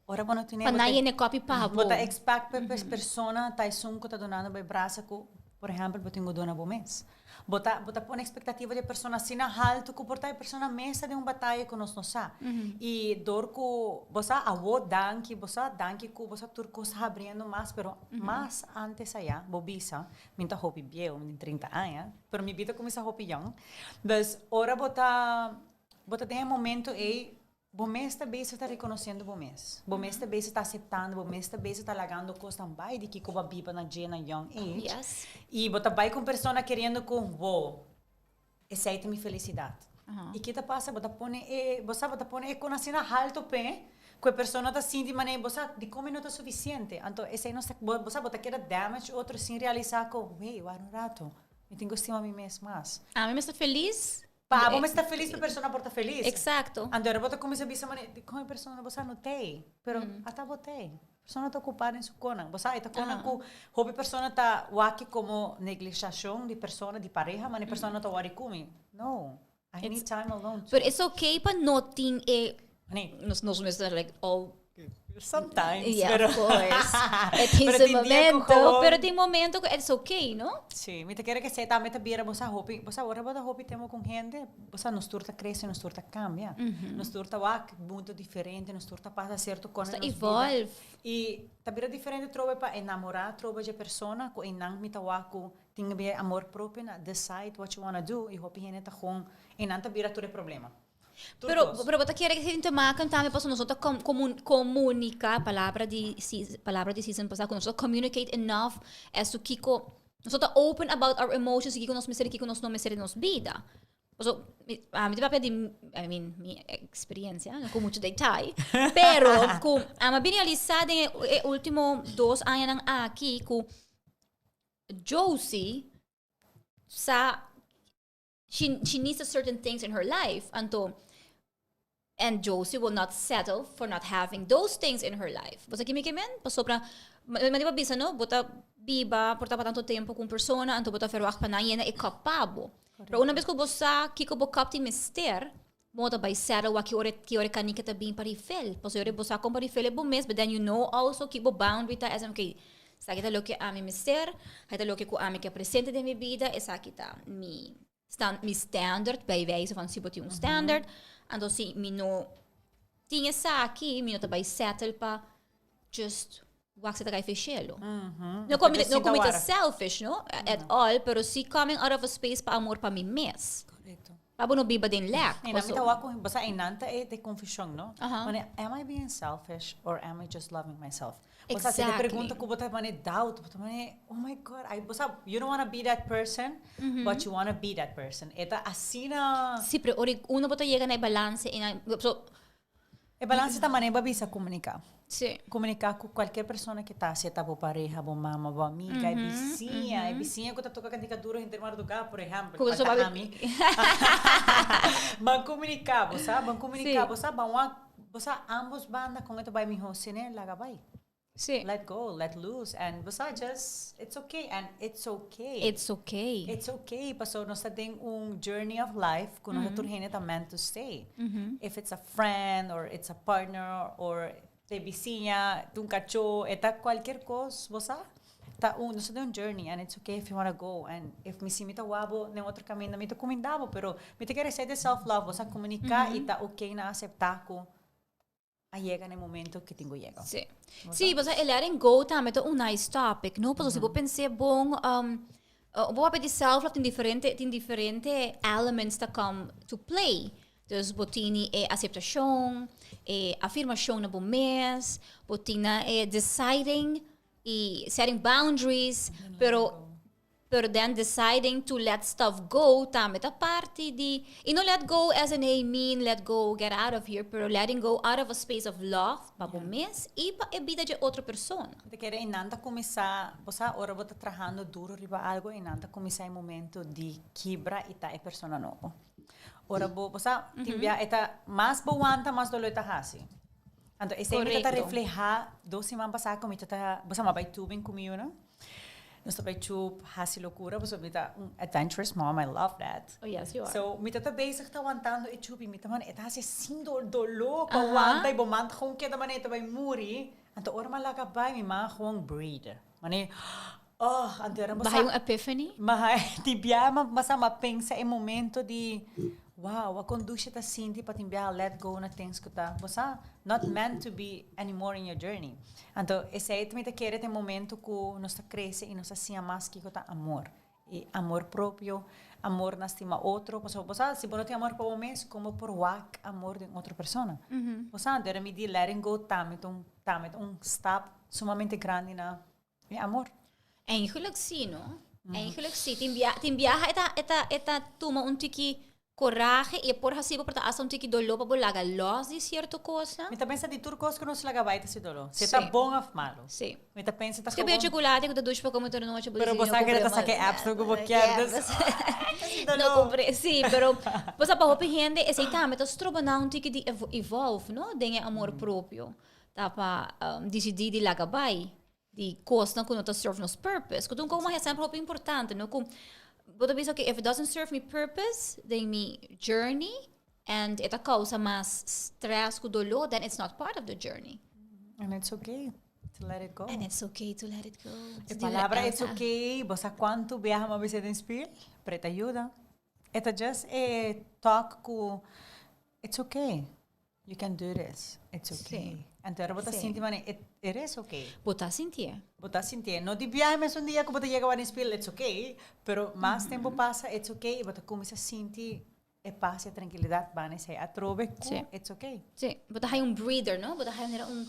Speaker 4: Ora bo no tine,
Speaker 2: Pa nan yene kopi pa bo.
Speaker 4: Bo ta expect pa e persona ta esun ku ta dunando bo e brasa ku, por ehempel, bo tin ku duna bo mes. Bo ta bo ta pone expectativa di e persona asina haltu ku por ta e persona mes ta den un bataya ku nos no sa. I dor ku bo sa awo danki bo sa danki ku bo sa tur kos ta habriendo mas pero mas antes aya bo bisa mi ta hopi bieu mi tin 30 aña pero mi bida kuminsa hopi yong. Dus ora bo ta bo ta den e momento ei Bo mes ta bezig ta reconociendo bo mes. Bo mes ta bezig ta aceptando, bo mes ta bezig ta lagando cosnan bay di kico bo a biba na dje na young age.
Speaker 2: Yes.
Speaker 4: Y bo ta bay cu un persona keriendo cu, wow, esey ta mi felicidad. Y ki ta pasa? Bo ta pone e, bo sa, bo ta pone e con asina halto p'e, cu e persona ta sinti manera, bo sa, dicon mi no ta suficiente? Anto esey no sa, bo sa, bo ta keda damage otro sin realisa cu, wey, wak un rato, mi tin cu stima mi mes mas.
Speaker 2: Ami mester feliz.
Speaker 4: Pa bo mester ta felis pa e persona por ta felis.
Speaker 2: Exacto.
Speaker 4: Anto ora bo ta cuminsa bisa mane, dicon e persona bo sa no t'ey? Pero ata bo t'ey. E persona ta ocupa den su conan. Bo sa e ta conan cu hopi persona ta wak como negligiacion di persona, di pareha, mane e persona no ta worry cu mi. No. I need time alone too.
Speaker 2: Pero es okay pa no tin e
Speaker 4: Mane.
Speaker 2: Nos mester like all
Speaker 4: Sometimes.
Speaker 2: Yeah,
Speaker 4: pero,
Speaker 2: of course. E tin
Speaker 4: Pero
Speaker 2: su
Speaker 4: tin dia ku
Speaker 2: momento,
Speaker 4: gewoon-
Speaker 2: pero tin momento ku it's okay, no?
Speaker 4: Sí, mi ta kere ke tambe ta bira bo sa hopi, bo sa ora bo ta hopi tempo con hende, bo sa nos tur ta crece, nos tur ta cambia. Nos tur ta wak mundo diferente, nos tur ta pasa cierto cosnan
Speaker 2: Nos ta
Speaker 4: den nos vida.
Speaker 2: evolve.
Speaker 4: Y ta bira diferente trobe pa enamora trobe dje persona ku einan mi ta wak ku tin be amor propio na decide what you wanna do y hopi hende ta gewoon einan ta bira tur e problema. Tur
Speaker 2: Pero,
Speaker 4: kos.
Speaker 2: pero bo ta kere ke tin te maken tambe pasobra nos no ta com, comun, comunica, palabra di season, palabra di season pasá, ku nos no ta communicate enough as to kiko, nos no ta open about our emotions y kiko nos mester y kiko nos no mester den nos bida. Paso, mi, ami ta papia di, I mean, mi experiencia, no ku mucho detaye, pero ku ami a bin realisa den e ultimo dos añanan aki ku Josie sa she she needs a certain things in her life anto and Josie will not settle for not having those things in her life. Bo sa ki mi ke men? Pasobra ma di bo bisa no, bo ta biba por ta pa tanto tempo ku un persona anto bo ta verwacht pa nan yena e kop pa bo. Pero una bes ku bo sa kiko bo kop tin mester, bo ta bai settle wak ki ora ki ora e kanika ta bin pa refill. Pasobra ora bo sa kon pa refill e bo mes, but then you know also ki bo boundary ta as in okay, Esaki ta loke ami mester, esaki ta loke ku ami ke presente den mi bida, esaki ta mi stan mi standard, bij wijze van si bo tin un standard, anto si mi no. tin esaki, mi no ta bai settle pa just wak si ta kai feshelo. No ku mi no ku mi ta selfish, no, at all, pero si coming out of a space pa amor pa mi mes.
Speaker 4: Correcto.
Speaker 2: Pa bo no biba den lek.
Speaker 4: E nan mi ta wak ku, bo sa einan ta e de confusion, no?
Speaker 2: Aha.
Speaker 4: Mane, am I being selfish or am I just loving myself? Bo sa, si te
Speaker 2: Exactly.
Speaker 4: pregunta ku bo ta mane doubt, bo ta mane, oh my God, I, bo sa, you don't wanna be that person, but you wanna be that person. E ta asina.
Speaker 2: Si, pero ora uno bo ta yega na e balance einan, so,
Speaker 4: E balanse ta manera bo a bisa comunica.
Speaker 2: Sí.
Speaker 4: Comunica cu cualkier persona cu ta, sea ta bo pareha, bo mama, bo amiga, e bisiña, e bisiña cu ta toca cantica duro henter marduga, por ehempel,
Speaker 2: Cu
Speaker 4: cual ta
Speaker 2: bo
Speaker 4: ami. Ban comunica, bo sa, ban comunica, bo sa, ban wak, bo sa ambos banda con e ta bay miho, si ne, laga bay.
Speaker 2: Sí.
Speaker 4: Let go, let loose and bo sa just it's okay and it's okay.
Speaker 2: It's okay.
Speaker 4: It's okay paso nos ta den un journey of life ku nos ta tur hende ta meant to stay. If it's a friend or it's a partner or te bisiña, ta un kachó, e ta cualkier kos, bo sa? Ta un, nos ta den un journey and it's okay if you wanna go and if mi si mi ta wak bo den otro kaminda mi ta kuminda bo pero mi ta kere esei di self love, bo sa komuniká i ta okay na aseptá ku a yega na e momento que tin cu yega.
Speaker 2: Sí. Sí, pasobra e letting go tambe ta un nice topic, no? Pasobra si bo pens'é bon, um, uh, bo papia di self-love tin diferente, tin diferente elements ta come to play. Dus bo tini e aceptacion, e afirmacion na bo mes, bo tin na e deciding y setting boundaries, pero Pero then deciding to let stuff go tambe ta parti di, y no let go as in hey mean let go, get out of here, pero letting go out of a space of love pa bo mes y pa e bida dje otro persona.
Speaker 4: Bo ta kere einan ta cuminsa, bo sa ora bo ta trahando duro riba algo einan ta cuminsa e momento di kibra y ta e persona nobo. Ora bo, bo sa tin bia e ta mas bo wanta mas dolo e ta haci. Anto esey mi ta ta refleha dos siman pasa cu mi ta ta, bo sa mi a bay tubing cu mi yunan. Nos ta bai chup, hasi locura, pasobra mi ta un adventurous mom, I love that.
Speaker 2: Oh yes, you are.
Speaker 4: So, mi ta ta bezig ta wantando e chup y mi ta manda, e ta hasi asin do doló pa wanta y bo man ta gewoon keda manera e ta bai muri. Anto ora mi a laga bai, mi man a gewoon breathe. Mane, oh, anto era bo
Speaker 2: Bo
Speaker 4: sa.
Speaker 2: hay un epiphany?
Speaker 4: Mi hay, di biaha mi a sa, mi a pensa e momento di, wow, a conduce ta sinti pa tin biaha let go na things cu ta, bo sa, not meant to be anymore in your journey. Anto esei mi ta kere ta e momento ku nos ta krese i nos ta siña mas kiko ta amor. I amor propio, amor na stima otro, pasobra bo sa si bo no tin amor pa bo mes kon bo por wak amor den otro persona? Bo sa, anto era mi di letting go tambe ta un tambe ta un stap sumamente grandi na e amor.
Speaker 2: Eigenlijk si, no? Eigenlijk si. Tin bia tin biaha e ta e ta e ta tuma un tiki Corahe y e por haci bo por ta hasta un tiki doló pa bo laga los di cierto cosnan.
Speaker 4: Mi ta pensa di tur cos cu nos laga bay ta si doló. Si ta bon of malo.
Speaker 2: Sí.
Speaker 4: Mi ta pensa ta
Speaker 2: Esque bebe chocolate cu ta dushi pa come tur nochi.
Speaker 4: Pero bo sa cu ta saca e apps cu bo kier dus ta si doló.
Speaker 2: No compre, sí, pero bo sa pa hopi hende esey tambe ta stroba nan un tiki di evolve, no, den e amor propio. Ta pa dicidi di laga bay. Di kosnan ku no ta serve nos purpose. Ku ta un kos mas semper hopi importante, no? Ku bo ta bisa, okay, if it doesn't serve mi purpose den mi journey and e ta kousa mas stress ku doló, then it's not part of the journey.
Speaker 4: And it's okay to let it go.
Speaker 2: And it's okay to let it go.
Speaker 4: E palabra it's okay, bo sa kuantu biaha mi a bisa den spiel, pero e ta yuda. E ta just e talk ku it's okay. You can do this. It's okay.
Speaker 2: Sí.
Speaker 4: Anto ora bo ta
Speaker 2: Sí.
Speaker 4: sinti mane, it, it is okay.
Speaker 2: Bo ta sintié.
Speaker 4: Bo ta sintié. No di biahe mes un dia ku bo ta yega wak den spiel, it's okay. Pero mas tempo pasa, it's okay. I bo ta kuminsá sinti e pas i e trankilidat banda esei atrobe ku
Speaker 2: Sí.
Speaker 4: it's okay.
Speaker 2: Sí. Bo ta haya un breather, no? Bo ta haya manera un,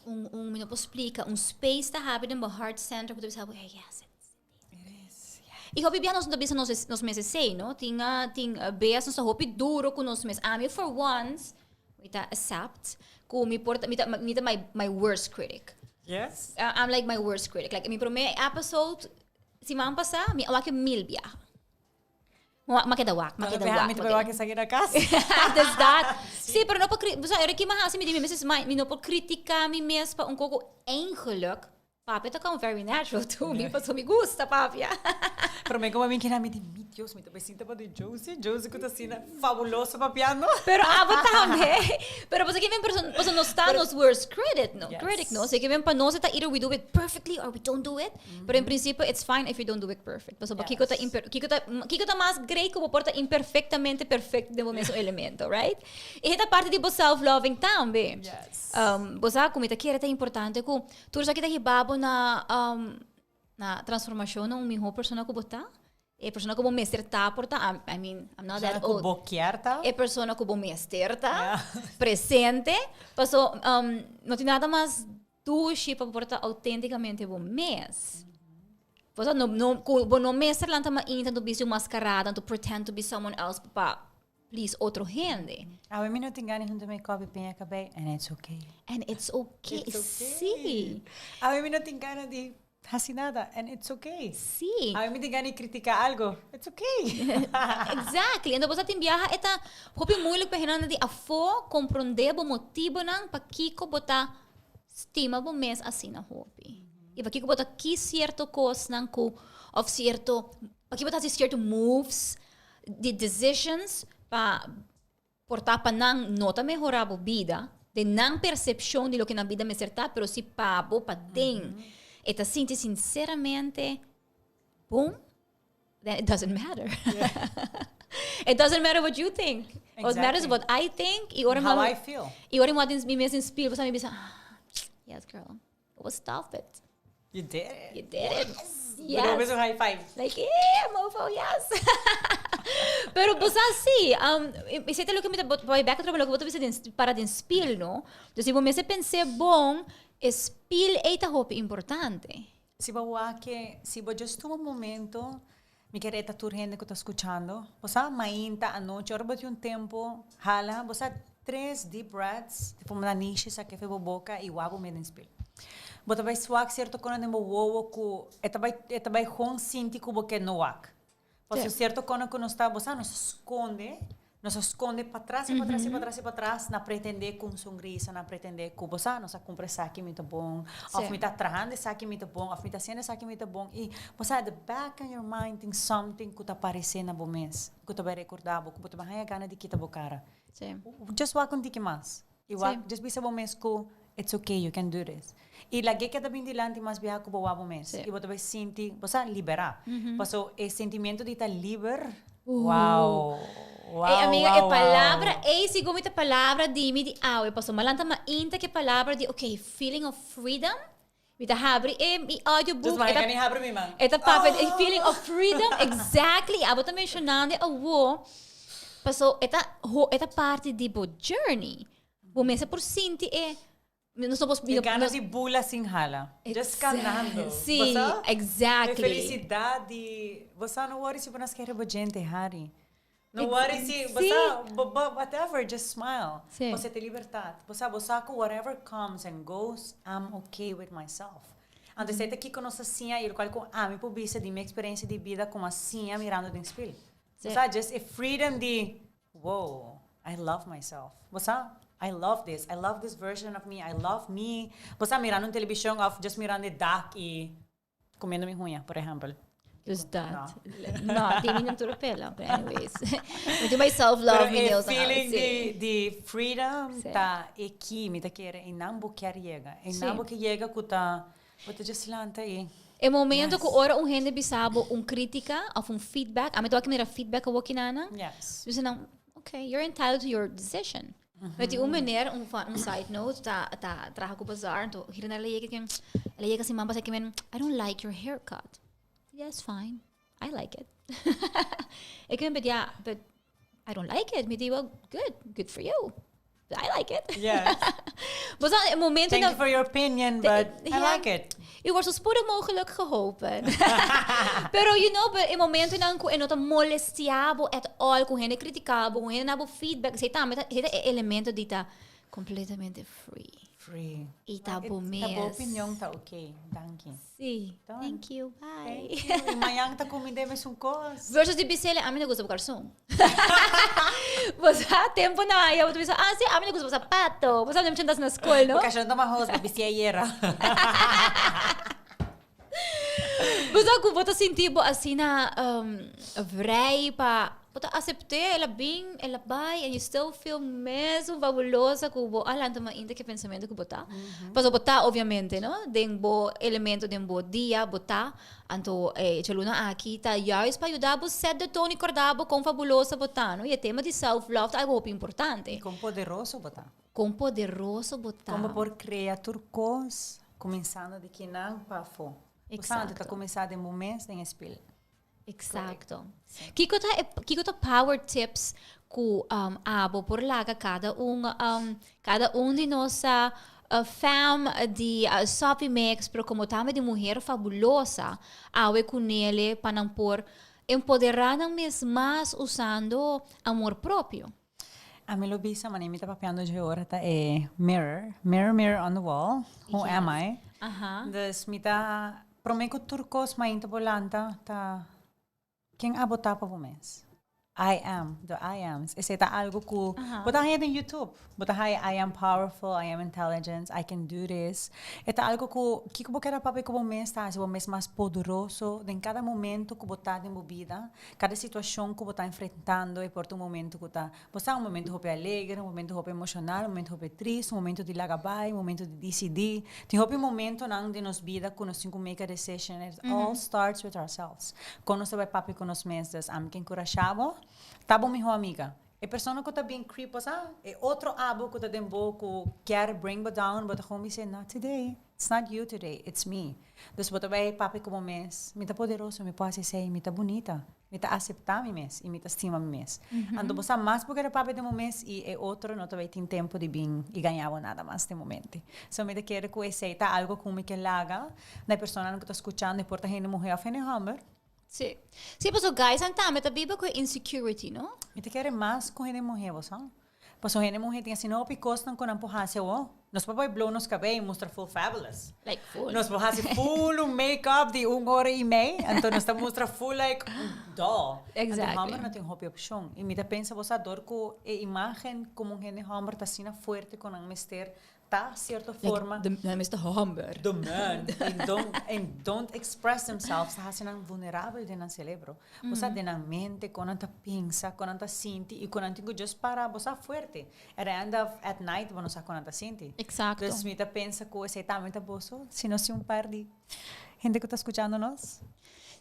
Speaker 2: un, un, mi no por splika, un space ta habri den bo heart center ku ta bisa bo, hey, yes, it's
Speaker 4: It is, yeah.
Speaker 2: I hopi bia nos no ta bisa nos, nos mes esei, no? Tin, tin beas nos ta hopi duro ku nos mes. Ami for once, mi ta accept ku mi por ta, mi ta, mi ta my, my worst critic.
Speaker 4: Yes.
Speaker 2: I'm like my worst critic. Like mi prome episode siman pasa, mi a wak mil biaha. Ma keda wak, ma keda wak.
Speaker 4: Mi ta wak esaki na kas.
Speaker 2: Dus dat. Sí, pero no por, o sea, ora ki mi hasi mi di mi mes, mi no por critica mi mes pa un koko eigenlijk. Papia ta come very natural to me, paso mi gusta papia.
Speaker 4: Pero mi como mi kina mi di, mi Dios, mi ta sinta pa di Josie, Josie ku ta asina fabuloso papiando.
Speaker 2: Pero abo tambe. Pero paso kimen perso, paso nos ta nos worst critic, no?
Speaker 4: Yes.
Speaker 2: Critic, no? So kimen pa nos ta either we do it perfectly or we don't do it. Pero en principio it's fine if you don't do it perfect. Paso pa kiko ta imper, kiko ta, kiko ta mas great ku bo por ta imperfectamente perfect den bo mesun elemento, right? E ta parte di bo self-loving tambe.
Speaker 4: Yes.
Speaker 2: Bo sa ku mi ta kere ta importante ku Tur esaki ta hiba bo na na transformacion na un miho persona cu bo ta. E persona cu bo mester ta por ta. I mean, I'm not that
Speaker 4: Persona cu
Speaker 2: old.
Speaker 4: bo kier ta.
Speaker 2: E persona cu bo mester ta. Presente. Paso no tin nada mas dushi pa bo por ta autenticamente bo mes. Bo sa no no cu bo no mester lanta mainta anto bisti un mascarada anto pretend to be someone else pa please otro hende.
Speaker 4: Awe mi no tin gana hunta make-up y peña cabey and it's okay.
Speaker 2: And it's okay.
Speaker 4: It's okay.
Speaker 2: Sí.
Speaker 4: Awe mi no tin gana di haci nada and it's okay.
Speaker 2: Sí.
Speaker 4: Awe mi tin gana di critica algo. It's okay.
Speaker 2: Exactly. Entonces, bo sa tin biaha e ta hopi moeilijk pa hendenan di afo comprende bo motibonan pakico bo ta stima bo mes asina hopi. Y pakico bo ta kies cierto cosnan cu of cierto, pakico bo ta haci cierto moves di decisions pa por ta pa nan no ta mehora bo bida, den nan percepcion di loke nan bida mester ta, pero si pa bo paden e ta sinti sinceramente bon, then it doesn't matter. It doesn't matter what you think. What matters is what I think y ora
Speaker 4: How I feel.
Speaker 2: Y ora mi wak mi mes den spiel, mi bisa, ah, yes girl. Stop it.
Speaker 4: You did it.
Speaker 2: You did it.
Speaker 4: Yes. Pero un high five.
Speaker 2: Like, yeah, mofo, yes. Pero pues así, esey ta loke mi ta bai back atrobe loke bo ta bisa den para den spiel, no? Dus si bo mester pens'é bon, e spiel ei ta hopi importante.
Speaker 4: Si bo wak ke, si bo just tuma un momento, mi kere e ta tur hende ku ta skuchando, bo sa mainta, anochi, ora bo tin un tempo, hala, bo sa tres deep breaths, tipo na nishi sa kefe bo boka i wak bo mes den spil. Bo ta bai swak sierto kona den bo wowo ku e ta bai e ta bai hon sinti ku bo ke no wak. Pasobra sierto kona ku nos ta, bo sa nos ta skonde Nos a sconde patras y patras y patras y patras na pretende cu un sonrisa, na pretende cu bo sa, nos a cumpra esaki mi ta bon, of mi ta trahando esaki mi ta bon, of mi ta haciendo esaki mi ta bon y bo sa at the back of your mind tin something cu ta parece na bo mes, cu ta bay recorda bo, cu bo ta bay haya gana di kita bo cara. Just wak un tiki mas y wak, just bisa bo mes cu it's okay, you can do this. Y lag'e keda bin dilanti mas biaha cu bo wak bo mes y bo ta bay sinti, bo sa, libera. Paso e sentimento di ta liber. Wow. Wow,
Speaker 2: Ey, amiga,
Speaker 4: wow,
Speaker 2: e palabra,
Speaker 4: wow.
Speaker 2: ey, sigun mi ta palabra di mi di awe, paso malanta mainta ke palabra di, okay, feeling of freedom, mi ta habri e mi audiobook,
Speaker 4: Dus
Speaker 2: e ta,
Speaker 4: mi habri mi man.
Speaker 2: E ta papia di e feeling of freedom, exactly, abo ta mencionando awo, paso e ta, ho, e ta parti di bo journey, bo mester por sinti e Nos no por
Speaker 4: E gana di bula sin hala. Just canando.
Speaker 2: Sí,
Speaker 4: Bo sa?
Speaker 2: exactly.
Speaker 4: E felicidad di bo sa no worry si bo no skere bo djente hari. No worry si bo sa bo bo whatever just smile.
Speaker 2: Sí.
Speaker 4: Bo sete libertad. Bo sa bo sa cu whatever comes and goes I'm okay with myself. Anto esey ta kico nos a siña y locual cu ami por bisa di mi experiencia di bida como a siña mirando den spil.
Speaker 2: Sí.
Speaker 4: Bo sa just e freedom di Wow, I love myself. Bo sa? I love this. I love this version of me. I love me. Bo sa mirando un televishon of just mirando e dak y comiendo mi huña, por ehempel.
Speaker 2: Dus dat. No, tin mi no tur pela, but anyways. Mi tin my self love,
Speaker 4: Pero
Speaker 2: mi
Speaker 4: e
Speaker 2: nails and all,
Speaker 4: feeling
Speaker 2: sí.
Speaker 4: di, di freedom
Speaker 2: Sí.
Speaker 4: ta e ki mi ta kere. E nan bo kier yega. E nan
Speaker 2: Sí.
Speaker 4: bo ke yega ku ta, bo ta just lanta y.
Speaker 2: E momento ku ora un hende bisa bo un kritika of un feedback, ami ta wak mira feedback awor kinana.
Speaker 4: Yes.
Speaker 2: Bisa nan, okay, you're entitled to your decision. Pero tin un meneer, un un side note, ta ta traha ku bazaar, anto hierna el a yega ken, el a yega siman pasa kimen, I don't like your haircut. Yeah, it's fine. I like it. E kimen, but yeah, but I don't like it. Mi di, well, good, good for you. But I like it.
Speaker 4: Yes.
Speaker 2: Bo sa, e momento
Speaker 4: Thank
Speaker 2: na-
Speaker 4: you for your opinion, but I
Speaker 2: Ja.
Speaker 4: like it.
Speaker 2: U wordt zo spoedig mogelijk geholpen. Pero you know, but e momento nan ku e no ta molestia bo at all, ku hende critica bo, ku hende na bo feedback, esei tambe ta, esei ta e elemento di ta completamente free.
Speaker 4: Free.
Speaker 2: I ta bo
Speaker 4: Ta bo
Speaker 2: mes.
Speaker 4: opinion ta ok. Danki.
Speaker 2: Sí.
Speaker 4: Done.
Speaker 2: Thank you. Bye.
Speaker 4: Thank you. I mañan ta kumind'é mesun kos.
Speaker 2: Versus di bisele, ami no gusta bo karson. Bo sa, tempo na aya, bo ta bisa, ah, sí, ami no gusta bo sapato. Bo sa, mi chantas na skol, no?
Speaker 4: Bo kashon ta mahos, bo bisti ayera.
Speaker 2: Bo sa ku bo ta sinti bo asina vrij pa bo ta asept'é, el a bin, el a bai and you still feel mesun fabulosa ku bo a lanta mainta ku e pensamentu ku bo ta. Pasobra bo ta obviamente no, den bo elemento, den bo dia bo ta. Anto e djaluna aki ta juist pa yuda bo set de toon i korda bo kon fabulosa bo ta no. I e tema di self love ta algo hopi importante.
Speaker 4: I kon poderoso bo ta.
Speaker 2: Kon poderoso bo ta.
Speaker 4: Kon bo por krea tur kos kuminsando di kinan pa afó.
Speaker 2: Exacto.
Speaker 4: Ta kuminsá den bo mes den e spil.
Speaker 2: Exacto. Kiko ta e kiko ta power tips ku abo por laga kada un kada un di nos fam di Soppy Mix pero komo tambe di Muher Fabulosa awe ku nele pa nan por empoderá nan mes mas usando amor propio?
Speaker 4: Ami lo bisa manera mi ta papiando dje ora ta e mirror, mirror mirror on the wall, who am I? Dus mi ta prome ku tur kos mainta bo lanta ta ken abo ta pa bo mes? I am, the I ams. Esei ta algo ku bo ta haña den YouTube. Bo ta haña I am powerful, I am intelligent, I can do this. E ta algo ku kiko bo keda papia ku bo mes ta hasi bo mes mas poderoso den kada momento ku bo ta den bo bida. Kada situashon ku bo ta enfrentando e por ta un momento ku ta, bo sa, un momento hopi alegre, un momento hopi emoshonal, un momento hopi trist, un momento di laga bai, un momento di disidí. Tin hopi momentonan den nos bida ku nos tin ku make a decision and it all starts with ourselves. Kon nos ta bai papia ku nos mes? Dus ami ke enkurashá bo, ta bo mihó amiga. E persona ku ta bin creep bo sa, e otro abo ku ta den bo ku kier bring bo down, bo ta gewoon bis'é, not today. It's not you today, it's me. Dus bo ta bai papia ku bo mes, mi ta poderoso, mi por hasi esei, mi ta bunita, mi ta aseptá mi mes i mi ta stima mi mes. Anto bo sa mas bo kere papia den bo mes i e otro no ta bai tin tempu di bin i gaña bo nada mas den momente. So mi ta kere ku esei ta algu ku mi ke laga na e personanan ku ta skuchando, e por ta hende muhé òf hende hòmber.
Speaker 2: Sí. Sí, pasobra guysnan tambe ta biba ku e insecurity, no?
Speaker 4: Mi ta kere mas ku hende muhé, bo sa. Pasobra hende muhé tin asina hopi kosnan ku nan por hasi awor. Nos por bai blow nos kabei i mustra full fabulous.
Speaker 2: Like full.
Speaker 4: Nos por hasi full un make-up di un ora i mei, anto nos ta mustra full like un doll.
Speaker 2: Exactly.
Speaker 4: Anto hòmber no tin hopi opshon. I mi ta pensa bo sa dor ku e imágen komo un hende hòmber ta asina fuerte ku nan mester ta cierto forma.
Speaker 2: Like, the, nan ta homber.
Speaker 4: The man. And don't, and don't express themselves. Ta haci nan vulnerabel den nan cerebro. Mm. Bo sa den nan mente, con nan ta pensa, con nan ta sinti. Y con nan tin cu just para, bo sa fuerte. At the end of, at night, bo no sa con nan ta sinti.
Speaker 2: Exacto.
Speaker 4: Dus mi ta pensa cu esey tambe ta boso. Si nos tin un par di hende cu ta scuchando nos.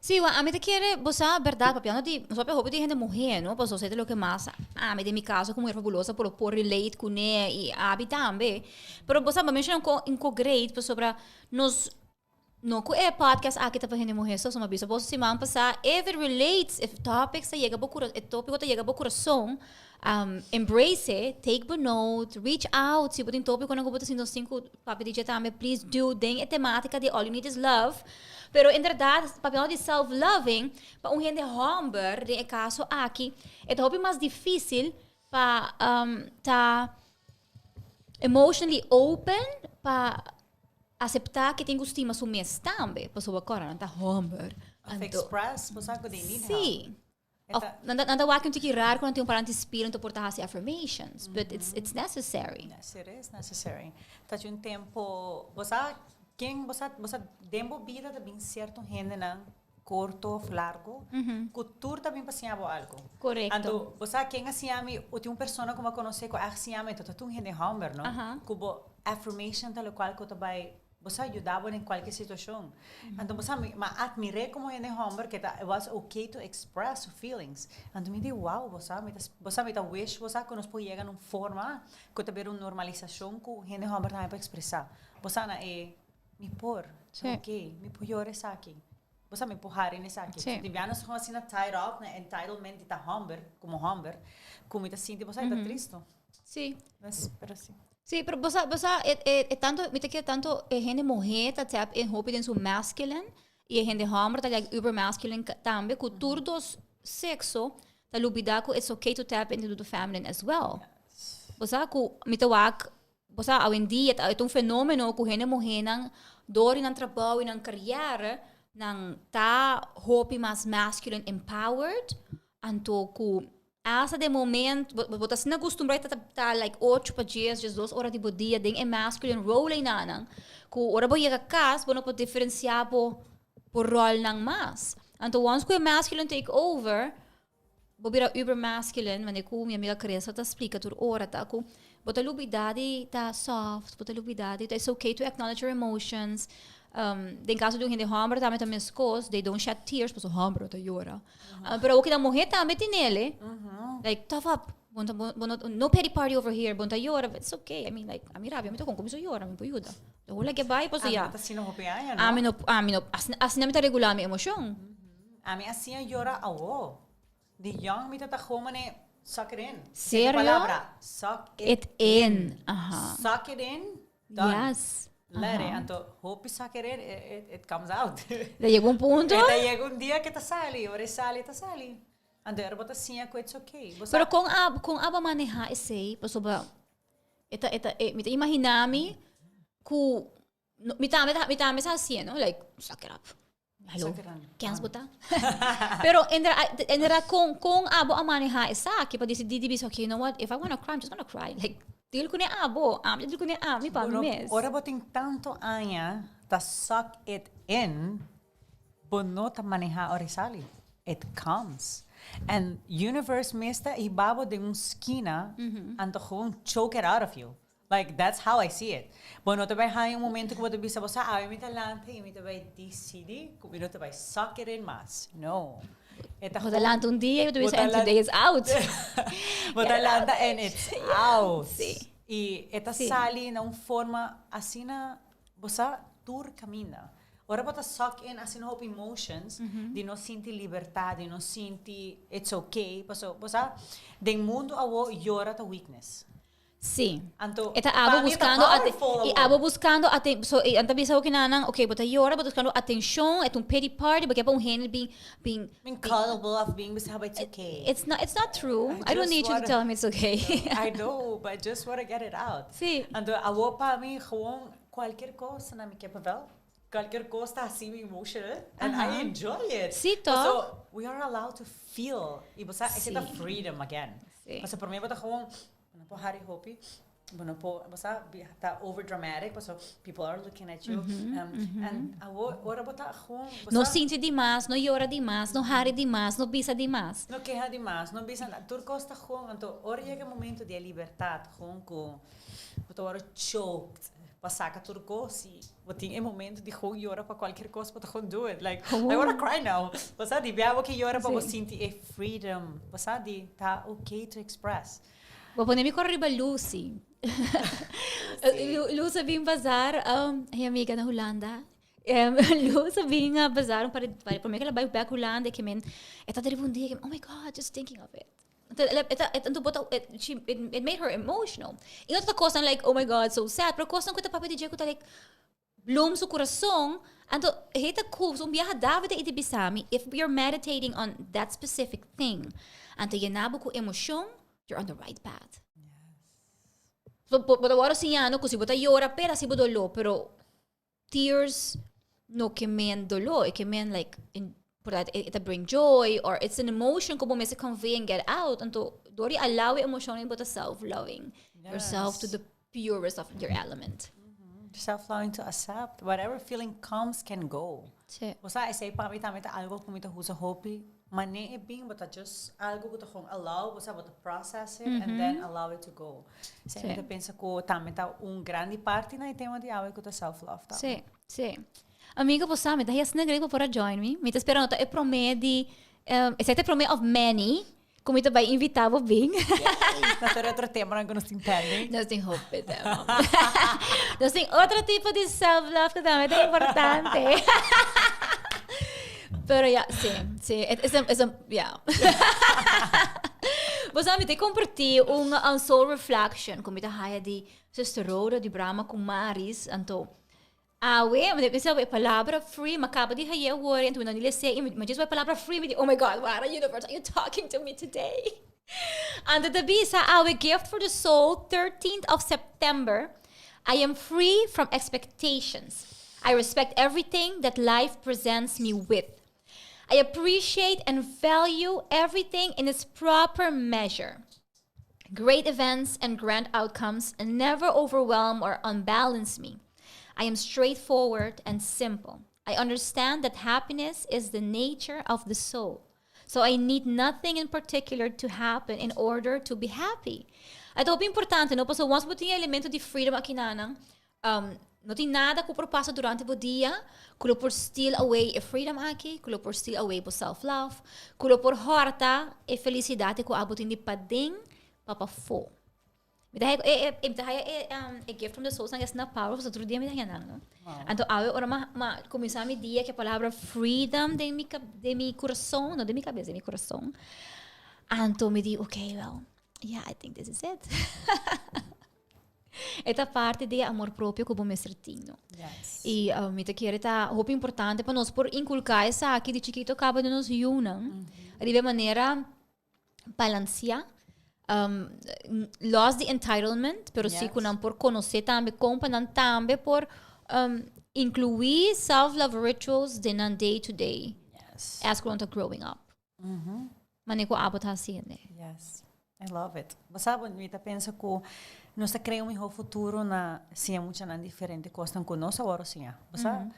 Speaker 2: Sí, wa ami ta kere, bo sa berdad, papiando di, nos papia hopi di hende muhé, no? Pasobra esei ta loke mas ami den mi caso como muher fabulosa por por relate kuné i abi tambe. Pero bo sa, bo menciona un ko un ko great pasobra nos no ku e podcast aki ta pa hende muhé so, so mi a bisa boso siman pasá, if it relates, if topics ta yega bo kura e tópiko ta yega bo kurason, Embrace it, take bo note, reach out, si bo tin tópikonan ku bo ta sinti nos tin ku papia di dje tambe, please do, den e temátika di All You Need Is Love. Pero inderdaad, papiando di self-loving, pa un hende hòmber, den e kaso aki, e ta hopi mas difísil pa ta emotionally open pa aseptá ke tin ku stima su mes tambe, pasobra kòrda nan ta hòmber.
Speaker 4: Of express, bo sa ku they need help.
Speaker 2: Sí. Of nan ta nan ta wak un tiki rar ku nan tin un parante spier anto por ta hasi affirmations, but it's it's necessary.
Speaker 4: Yes, it is necessary. Ta tin un tempo, bo sa ken bo sa bo sa den bo bida ta bin sierto hendenan korto of largo ku tur ta bin pa siña bo algo.
Speaker 2: Korekto.
Speaker 4: Anto bo sa ken a siña mi, o tin un persona ku mi a konosé ku a siña mi, anto ta tur un hende hòmber no, ku bo affirmation ta lokual ku ta bai Bo sa yuda bo den kualke situashon. Anto bo sa mi a atmir'é komo hende hòmber ke ta it was okay to express su feelings. Anto mi di wow bo sa mi ta bo sa mi ta wish bo sa ku nos por yega na un forma ku ta bira un normalisashon ku hende hòmber tambe por ekspresá. Bo sa na e mi por, ta okay, mi por yora esaki, bo sa mi por hari na esaki. Di bia nos ta asina tied up na entitlement di ta hòmber komo hòmber ku mi ta sinti bo sa e ta tristu.
Speaker 2: Sí.
Speaker 4: Pero sí.
Speaker 2: Sí, pero bo sa, bo sa, e, e, e tanto, mi ta kere tanto e hende muhé ta tap in hopi den su masculine i e hende hòmber ta like uber masculine tambe ku tur dos sekso ta lubidá ku it's okay to tap into the feminine as well. Bo sa ku mi ta wak, bo sa awendia ta un fenomeno ku hende muhénan dor di nan trabou i nan karièr nan ta hopi mas masculine empowered anto ku Hasta den moment, bo, bo ta asina acostumbrá ta, ta like ocho pa dies, diesdos ora di bo dia den e masculine role einanan, cu ora bo yega cas bo no por diferencia bo Por rol nan mas. Anto once ku e masculine take over, bo bira uber masculine, wanneer ku mi amiga Chris ta splika tur ora ta ku bo ta lubida di ta soft, bo ta lubida di it's okay to acknowledge your emotions. Den caso di un hende homber tambe ta meskos, they don't shed tears, pasobra homber no ta yora. Pero awor ki ta muher tambe tinele, like tough up, bo no bo no no pity party over here, bo no ta yora, but it's okay, I mean like ami rabia mi ta kon kuminsá yora, mi por yuda. Hola ke bai pasobra
Speaker 4: Ami
Speaker 2: ya.
Speaker 4: no ta asina hopi aña, no?
Speaker 2: Ami no, ami no, asina asina mi ta regulá mi emoshon.
Speaker 4: Ami a siña yora awo. Di young mi ta ta gewoon mane suck it in.
Speaker 2: Serio?
Speaker 4: Esei palabra, suck it,
Speaker 2: It in. Aha.
Speaker 4: Suck it in, done.
Speaker 2: Yes.
Speaker 4: Let it. Anto hopi suck it in, it, it, it comes out.
Speaker 2: Ta yega un punto.
Speaker 4: E ta yega un dia ke ta sali, ora e sali, e ta sali. Anto ora bo ta siña ku it's okay. Bo sa-
Speaker 2: Pero kon abo, kon abo a maneha esei? Pasobra e ta, e ta, e, mi ta imagina mi ku No, mi tambe ta, mi tambe sa haciendo, no? Like, suck it up. Hallo,
Speaker 4: Suck it up.
Speaker 2: kens bo ta? Pero en verdad, con, con abo a maneha esaki pa dicidí di bisa, okay, you know what, if I wanna cry, I'm just gonna cry. Like, deal kune abo, ami ta deal kune ami pa mi
Speaker 4: Bueno,
Speaker 2: mes.
Speaker 4: ora bo tin tanto aña ta suck it in, bo no ta maneha ora e sali. It comes. And universe mes ta hiba bo den un skina, anto gewoon choke it out of you. Like, that's how I see it. Bo no ta bai haña un momento ku bo ta bisa bo sa, awe mi ta lanta i mi ta bai disidí ku mi no ta bai suck it in mas. No. E ta
Speaker 2: Bo ta lanta un dia i bo ta bisa, and today is out.
Speaker 4: Bo ta lanta and it's out.
Speaker 2: Sí.
Speaker 4: I e ta sali na un forma asina, bo sa, tur kaminda. Ora bo ta suck in asina hopi emotions, di no sinti libertad, di no sinti it's okay, pasobra bo sa, den mundu awo yora ta weakness.
Speaker 2: Sí.
Speaker 4: Anto,
Speaker 2: E ta abo
Speaker 4: pa mi ta
Speaker 2: buscando ate-
Speaker 4: powerful
Speaker 2: y
Speaker 4: awor.
Speaker 2: abo buscando aten so e anta bisa okinana, okay, bo ta yora, bo ta buscando atencion, e ta un pity party, bo ke pa un hende bin bin
Speaker 4: Being cuddle of being bisa but it's okay.
Speaker 2: It's not true.
Speaker 4: I
Speaker 2: I don't
Speaker 4: just
Speaker 2: need you to tell me it's okay.
Speaker 4: I know, but I just wanna get it out.
Speaker 2: Sí.
Speaker 4: Anto awor pa mi gewoon cualkier cos na mi ke papel. Cualkier cos ta haci mi emotional and I enjoy it.
Speaker 2: Sí, toch?
Speaker 4: So we are allowed to feel. Y bo sa, ese ta
Speaker 2: Sí.
Speaker 4: freedom again.
Speaker 2: Sí.
Speaker 4: Pasobra prome bo ta gewoon Bo no por hari hopi, bo no por, bo sa, ta over dramatic, paso people are looking at you. And awor, ora bo ta gewoon, bo
Speaker 2: No
Speaker 4: sa,
Speaker 2: sinti dimas, no yora dimas, no hari dimas, no bisa dimas.
Speaker 4: No keha dimas, no bisa nada. Tur cos ta gewoon, anto ora yega e momento di e libertad, gewoon cu bo ta worde choked pa saca tur cos y bo tin e momento di gewoon yora pa cualkier cos, bo ta gewoon do it. Like, I wanna cry now. Bo sa, di bia bo ke yora pa bo sinti e freedom. Bo sa, di ta okay to express.
Speaker 2: Bo pone mi kor riba Lucy. Luz a bin bazar, mi amiga na Hulanda. Luz a bin a bazar un par di, prome ku el a bai bek Hulanda, ke men, e ta riba un dia, ke men, oh my God, just thinking of it. Anto, e ta, anto bo ta, she, it made her emotional. I no ta kosnan like, oh my God, so sad, pero kosnan ku e ta papia di dje ku ta like, Bloom su kurason, anto he ta ku un biaha David a iti bisa mi, if you're meditating on that specific thing, anto yena bo ku emoshon, you're on the right path. So, bo ta wòrdu siñando ku si bo ta yora p'e hasi bo doló, pero tears no ke men doló, e ke men like in por dat e ta bring joy or it's an emotion ku bo mester convey and get out, anto dor di allow e emoshon bo ta self-loving yourself to the purest of your element.
Speaker 4: Self-loving to accept whatever feeling comes can go.
Speaker 2: Sí.
Speaker 4: O sea, esei pa mi tambe ta algo ku mi ta usa hopi. Mane e bin, bo ta just algo ku ta gewoon allow, o sea, bo ta process it and then allow it to go. Sí. Mi ta pensa ku tambe ta un grandi parti na e tema di awe ku ta self-love tambe.
Speaker 2: Sí, sí. Amigo, bo sa, mi ta hesne great bo por a join mi. Mi ta spera no ta e prome di, esei ta e prome of many ku mi ta bai invita bo bin.
Speaker 4: Na tur otro temanan ku nos tin pending.
Speaker 2: Nos tin hopi tema. Nos tin otro tipo di self-love ku tambe ta importante. Pero ya, si, si. Es un, es un, ya. Bo sa, mi ta comparti un soul reflection ku mi ta haya di Sister Rhoda di Brahma Kumaris. Anto, Awe, mi ta pensa e palabra free, mi a caba di haye awor, anto mi no ni lese, y mi just wak e palabra free, mi di, oh my God, wara universe, are you talking to me today? Anto ta bisa, awe gift for the soul, 13th of September, I am free from expectations. I respect everything that life presents me with. I appreciate and value everything in its proper measure. Great events and grand outcomes never overwhelm or unbalance me. I am straightforward and simple. I understand that happiness is the nature of the soul. So I need nothing in particular to happen in order to be happy. E ta importante, no? Paso once bo tin elemento di freedom aki nan, no tin nada ku por pasa durante e dia, ku por steal away e freedom aki, ku por steal away bo self-love, ku por horta e felisidat ku abo tin di paden pa pafó. Mi ta e, mi ta e, e gift from the soul sang na powerful, so otro dia mi ta no. Anto awe ora m'a kuminsá mi dia ku e palabra freedom den mi kurason, no den mi kabes, den mi kurason. Anto mi di, "Okay, well, yeah, I think this is it." E ta parti di amor propio ku bo mester tin, no?
Speaker 4: Yes.
Speaker 2: I mi ta kere ta hopi importante pa nos por inkulká esaki di chikitu kaba den nos yunan. Di manera balansiá. Los di entitlement, pero si ku nan por konosé tambe, kon pa nan tambe por inkluí self-love rituals den nan day to day as ku nan growing up. Manera ku abo ta hasiendo.
Speaker 4: Yes. I love it. Bo sabi, mi ta pensa ku nos ta krea un mihó futuro na siña muchanan diferente kos ku nos awor siña. Bo sabi?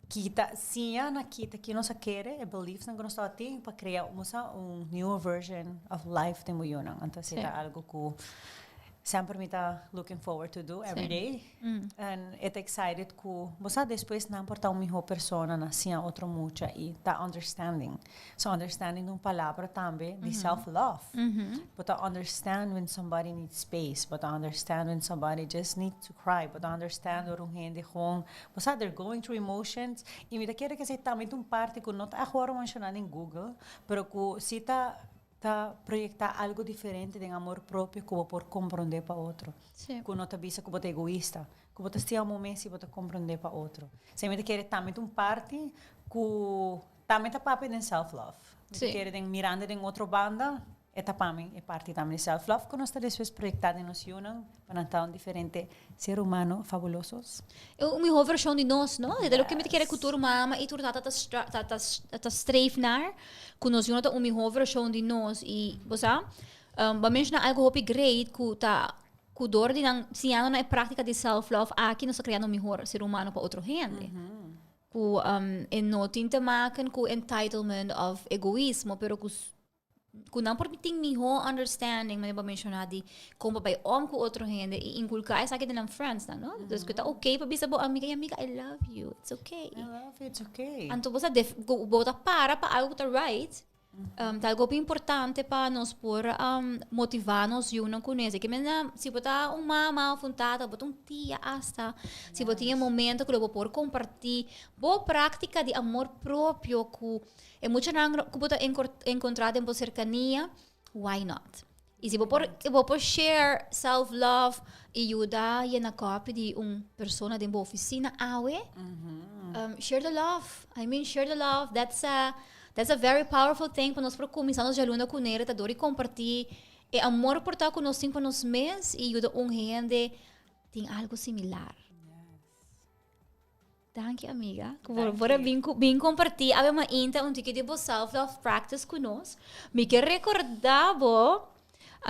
Speaker 4: Kita siña na kita ku nos kere e beliefs ku nos tin pa krea un new version of life den yunan. Anto, esei ta algu ku semper mi ta looking forward to do every day. And it's excited ku bo despues nan por ta un mihó persona na siña otro mucha i ta understanding. So understanding un palabra tambe di self-love. But to understand when somebody needs space, but to understand when somebody just needs to cry, but to understand ora un hende gewoon, bo sabi, they're going through emotions. I mi ta kere ku esei tambe un parti ku no ta awor menshoná na Google, pero ku si ta proyektá algu diferente di amor propio ku por komprondé pa otro. Ku no ta bisa ku bo ta egoista, ku bo ta stima un momento i bo ta komprondé pa otro. Si mi ta kere tambe un parti ku tambe ta papia di self-love. Mi kere den mirando den otro banda, e ta pa mi, e parti tambe di self-love ku nos ta despues proyektá den nos yunan, pa nan ta un diferente ser humano fabuloso.
Speaker 2: E un mihó vershon di nos, no? Yes. Loke mi ta kere ku tur mama i tur tata ta streef naar, ku nos ta un mihó vershon di nos i, bo sa, bo a menshoná algu hopi great ku ta ku dor di nan siñando na práktika di self-love aki nos ta kreando un mihó ser humano pa otro hende. Ku e no tin te maken ku entitlement of egoismo, pero ku nan por tin mihó understanding, manera bo a menshoná di kon pa bai om ku otro hende i inkulká esaki den nan friends nan, no? Dus ku ta okay pa bisa bo amiga, "Amiga, I love you. It's okay."
Speaker 4: I love you, it's okay.
Speaker 2: Anto bo bo ta para pa algu ta right. Ta algu importante pa nos por motivá nos yunan ku esei. Ke men si bo ta un mama òf un tata, bo ta un tia hasta, si bo tin un momento ku bo por kompartí bo práktika di amor propio ku e muchanan ku bo ta enkontrá den bo serkania, why not? I si bo por share self-love i yuda yena kòpi di un persona den bo ofisina awe, share the love. I mean, share the love. That's a very powerful thing pa nos por kuminsá nos djaluna kuné, ta dor di kompartí e amor por ta ku nos tin pa nos mes i yuda un hende tin algu similar. Danki, amiga. Por bin kompartí awe mainta un tiki di bo self-love practice ku nos. Mi ke rekordá bo,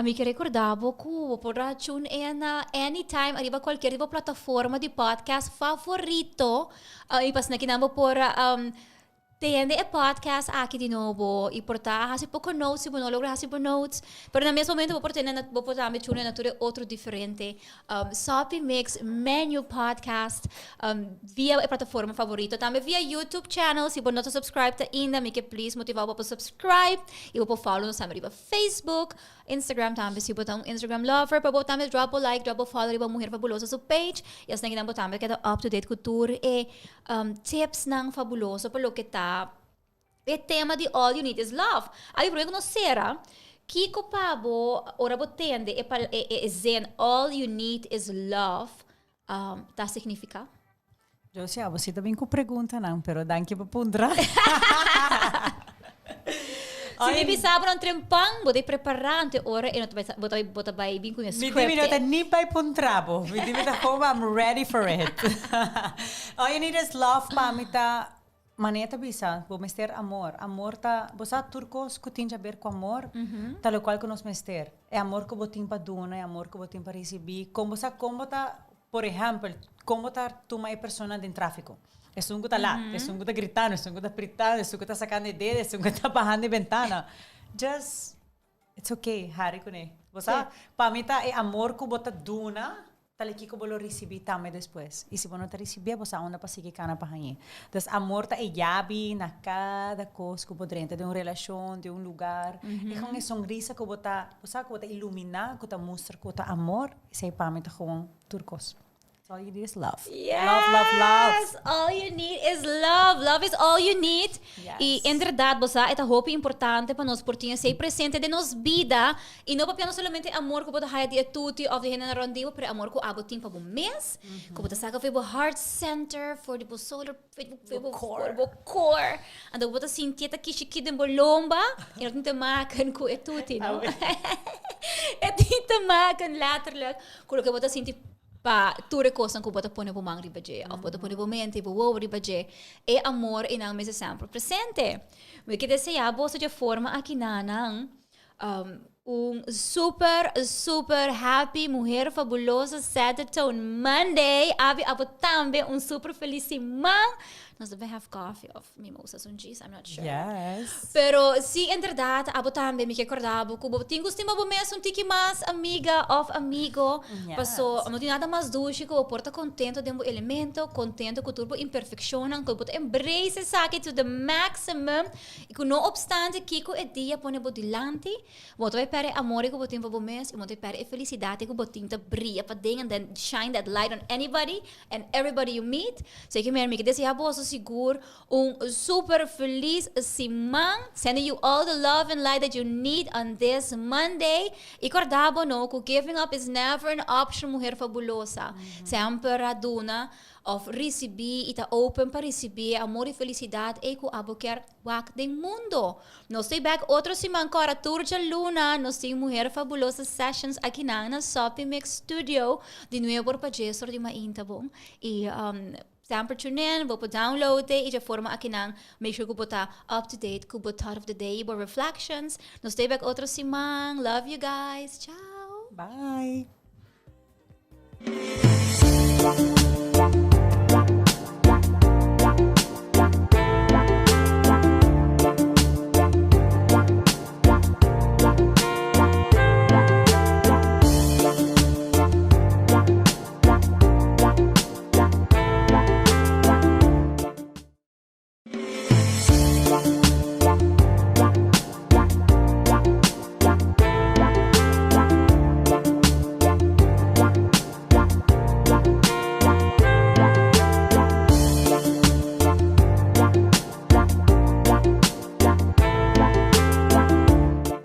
Speaker 2: mi ke rekordá bo ku bo por tune in anytime ariba kualke tipo plataforma di podcast favorito. I pas na bo por tende e podcast aki di nobo i por ta hasi poko notes si bo no logra hasi bo notes. Pero na mes momento bo por tende, bo por tambe tune na tur otro diferente Soppy Mix menu podcast via e plataforma favorito. Tambe via YouTube channel. Si bo no ta subscribe ainda, mi ke please motivá bo pa subscribe. I bo por follow nos tambe riba Facebook, Instagram tambe. Si bo ta un Instagram lover, pa bo tambe drop a like, drop a follow riba Mujer Fabulosa su page. I asina bo tambe keda up to date ku tur e tips nan fabuloso pa loke ta e tema di All You Need Is Love. Ai, promé ku nos sera, kiko pa bo, ora bo tende e zin "All you need is love" ta signifiká?
Speaker 4: Josia, bo tambe ku pregunta no, pero danki pa puntra.
Speaker 2: Si mi bisa bo trempan, bo ta prepará anto ora e no bo ta bai bin ku un
Speaker 4: Mi
Speaker 2: script.
Speaker 4: di mi no ta ni bai puntra bo. Mi di mi ta home, I'm ready for it. All you need is love pa mi ta manera ta bisa, bo mester amor. Amor ta, bo sa tur kos ku tin haber ku amor, ta lokual ku nos mester. E amor ku bo tin pa duna, e amor ku bo tin pa risibí. Kon bo sa kon bo ta, por ehèmpel, kon bo ta tuma e persona den tráfiko. Esun ku ta lat, esun ku ta gritando, esun ku ta pritando, esun ku ta sakando e dedo, esun ku ta bahando e bentana. Just, it's okay, hari kuné. Bo sa, pa mi ta e amor ku bo ta duna, ta leki ku bo lo risibí tambe despues. I si bo no ta risibié, bo sa unda pa sigui kana pa hañ'é. Dus amor ta e yabi na kada kos ku bo drenta den un relashon, den un lugar. E gewoon e sonrisa ku bo ta, bo sa ku bo ta iluminá, ku ta mustra ku ta amor, esei pa mi ta gewoon tur kos. All you need is love.
Speaker 2: Yes!
Speaker 4: Love, love, love.
Speaker 2: All you need is love. Love is all you need.
Speaker 4: Yes.
Speaker 2: Y inderdaad, bo sa, e ta hopi importante pa nos por tin esey presente den nos bida. Y no papia no solamente amor cu bo ta haya di e tuti of di hendenan rond di bo, pero e amor cu abo tin pa bo mes, cu bo ta saca for bo heart center, for di bo solar, for bo core. For bo core. Anto bo ta sinti e ta kichi den bo lomba y no tin te maken cu e tuti, no? E tin te maken letterlijk cu loke bo ta sinti Pa tur e kosnan ku bo ta pone bo man riba dje, òf bo ta pone bo mente i bo wowo riba dje, e amor einan mester semper presente. Mi ke deseá boso dje forma aki nanan un super super happy Mujer Fabulosa Set the Tone Monday. Abi abo tambe un super felis siman. Nos debe have coffee òf mimosas un djis, I'm not sure.
Speaker 4: Yes.
Speaker 2: Pero si inderdaad abo tambe mi ke korda bo ku bo tin ku stima bo mes un tiki mas amiga of amigo.
Speaker 4: Yes.
Speaker 2: Paso no tin nada mas dushi ku bo por ta kontento den bo elemento, kontento ku tur bo imperfekshonnan, ku bo ta embrace esaki to the maximum i ku no opstante kiko e dia pone bo dilanti, bo ta bai pèrdè e amor ku bo tin pa bo mes i bo ta bai pèrdè e felisidat ku bo tin ta bria paden and then shine that light on anybody and everybody you meet. So ke mi ke desea boso sigur un super feliz siman. Sending you all the love and light that you need on this Monday. I korda bo no ku giving up is never an option, Mujer Fabulosa. Semper a duna of ricibi i ta open pa ricibi e amor i felicidad ei ku abo kier wak den mundo. Nos ta back otro siman kora tur djaluna nos tin Mujer Fabulosa Sessions akinan na Soppy Mix Studio di nuebe or pa djes or di mainta bon. I semper tune in, bo por download e i dje forma akinan make sure ku bo ta up to date ku bo thought of the day i bo reflections. Nos ta back otro siman. Love you guys. Ciao.
Speaker 4: Bye.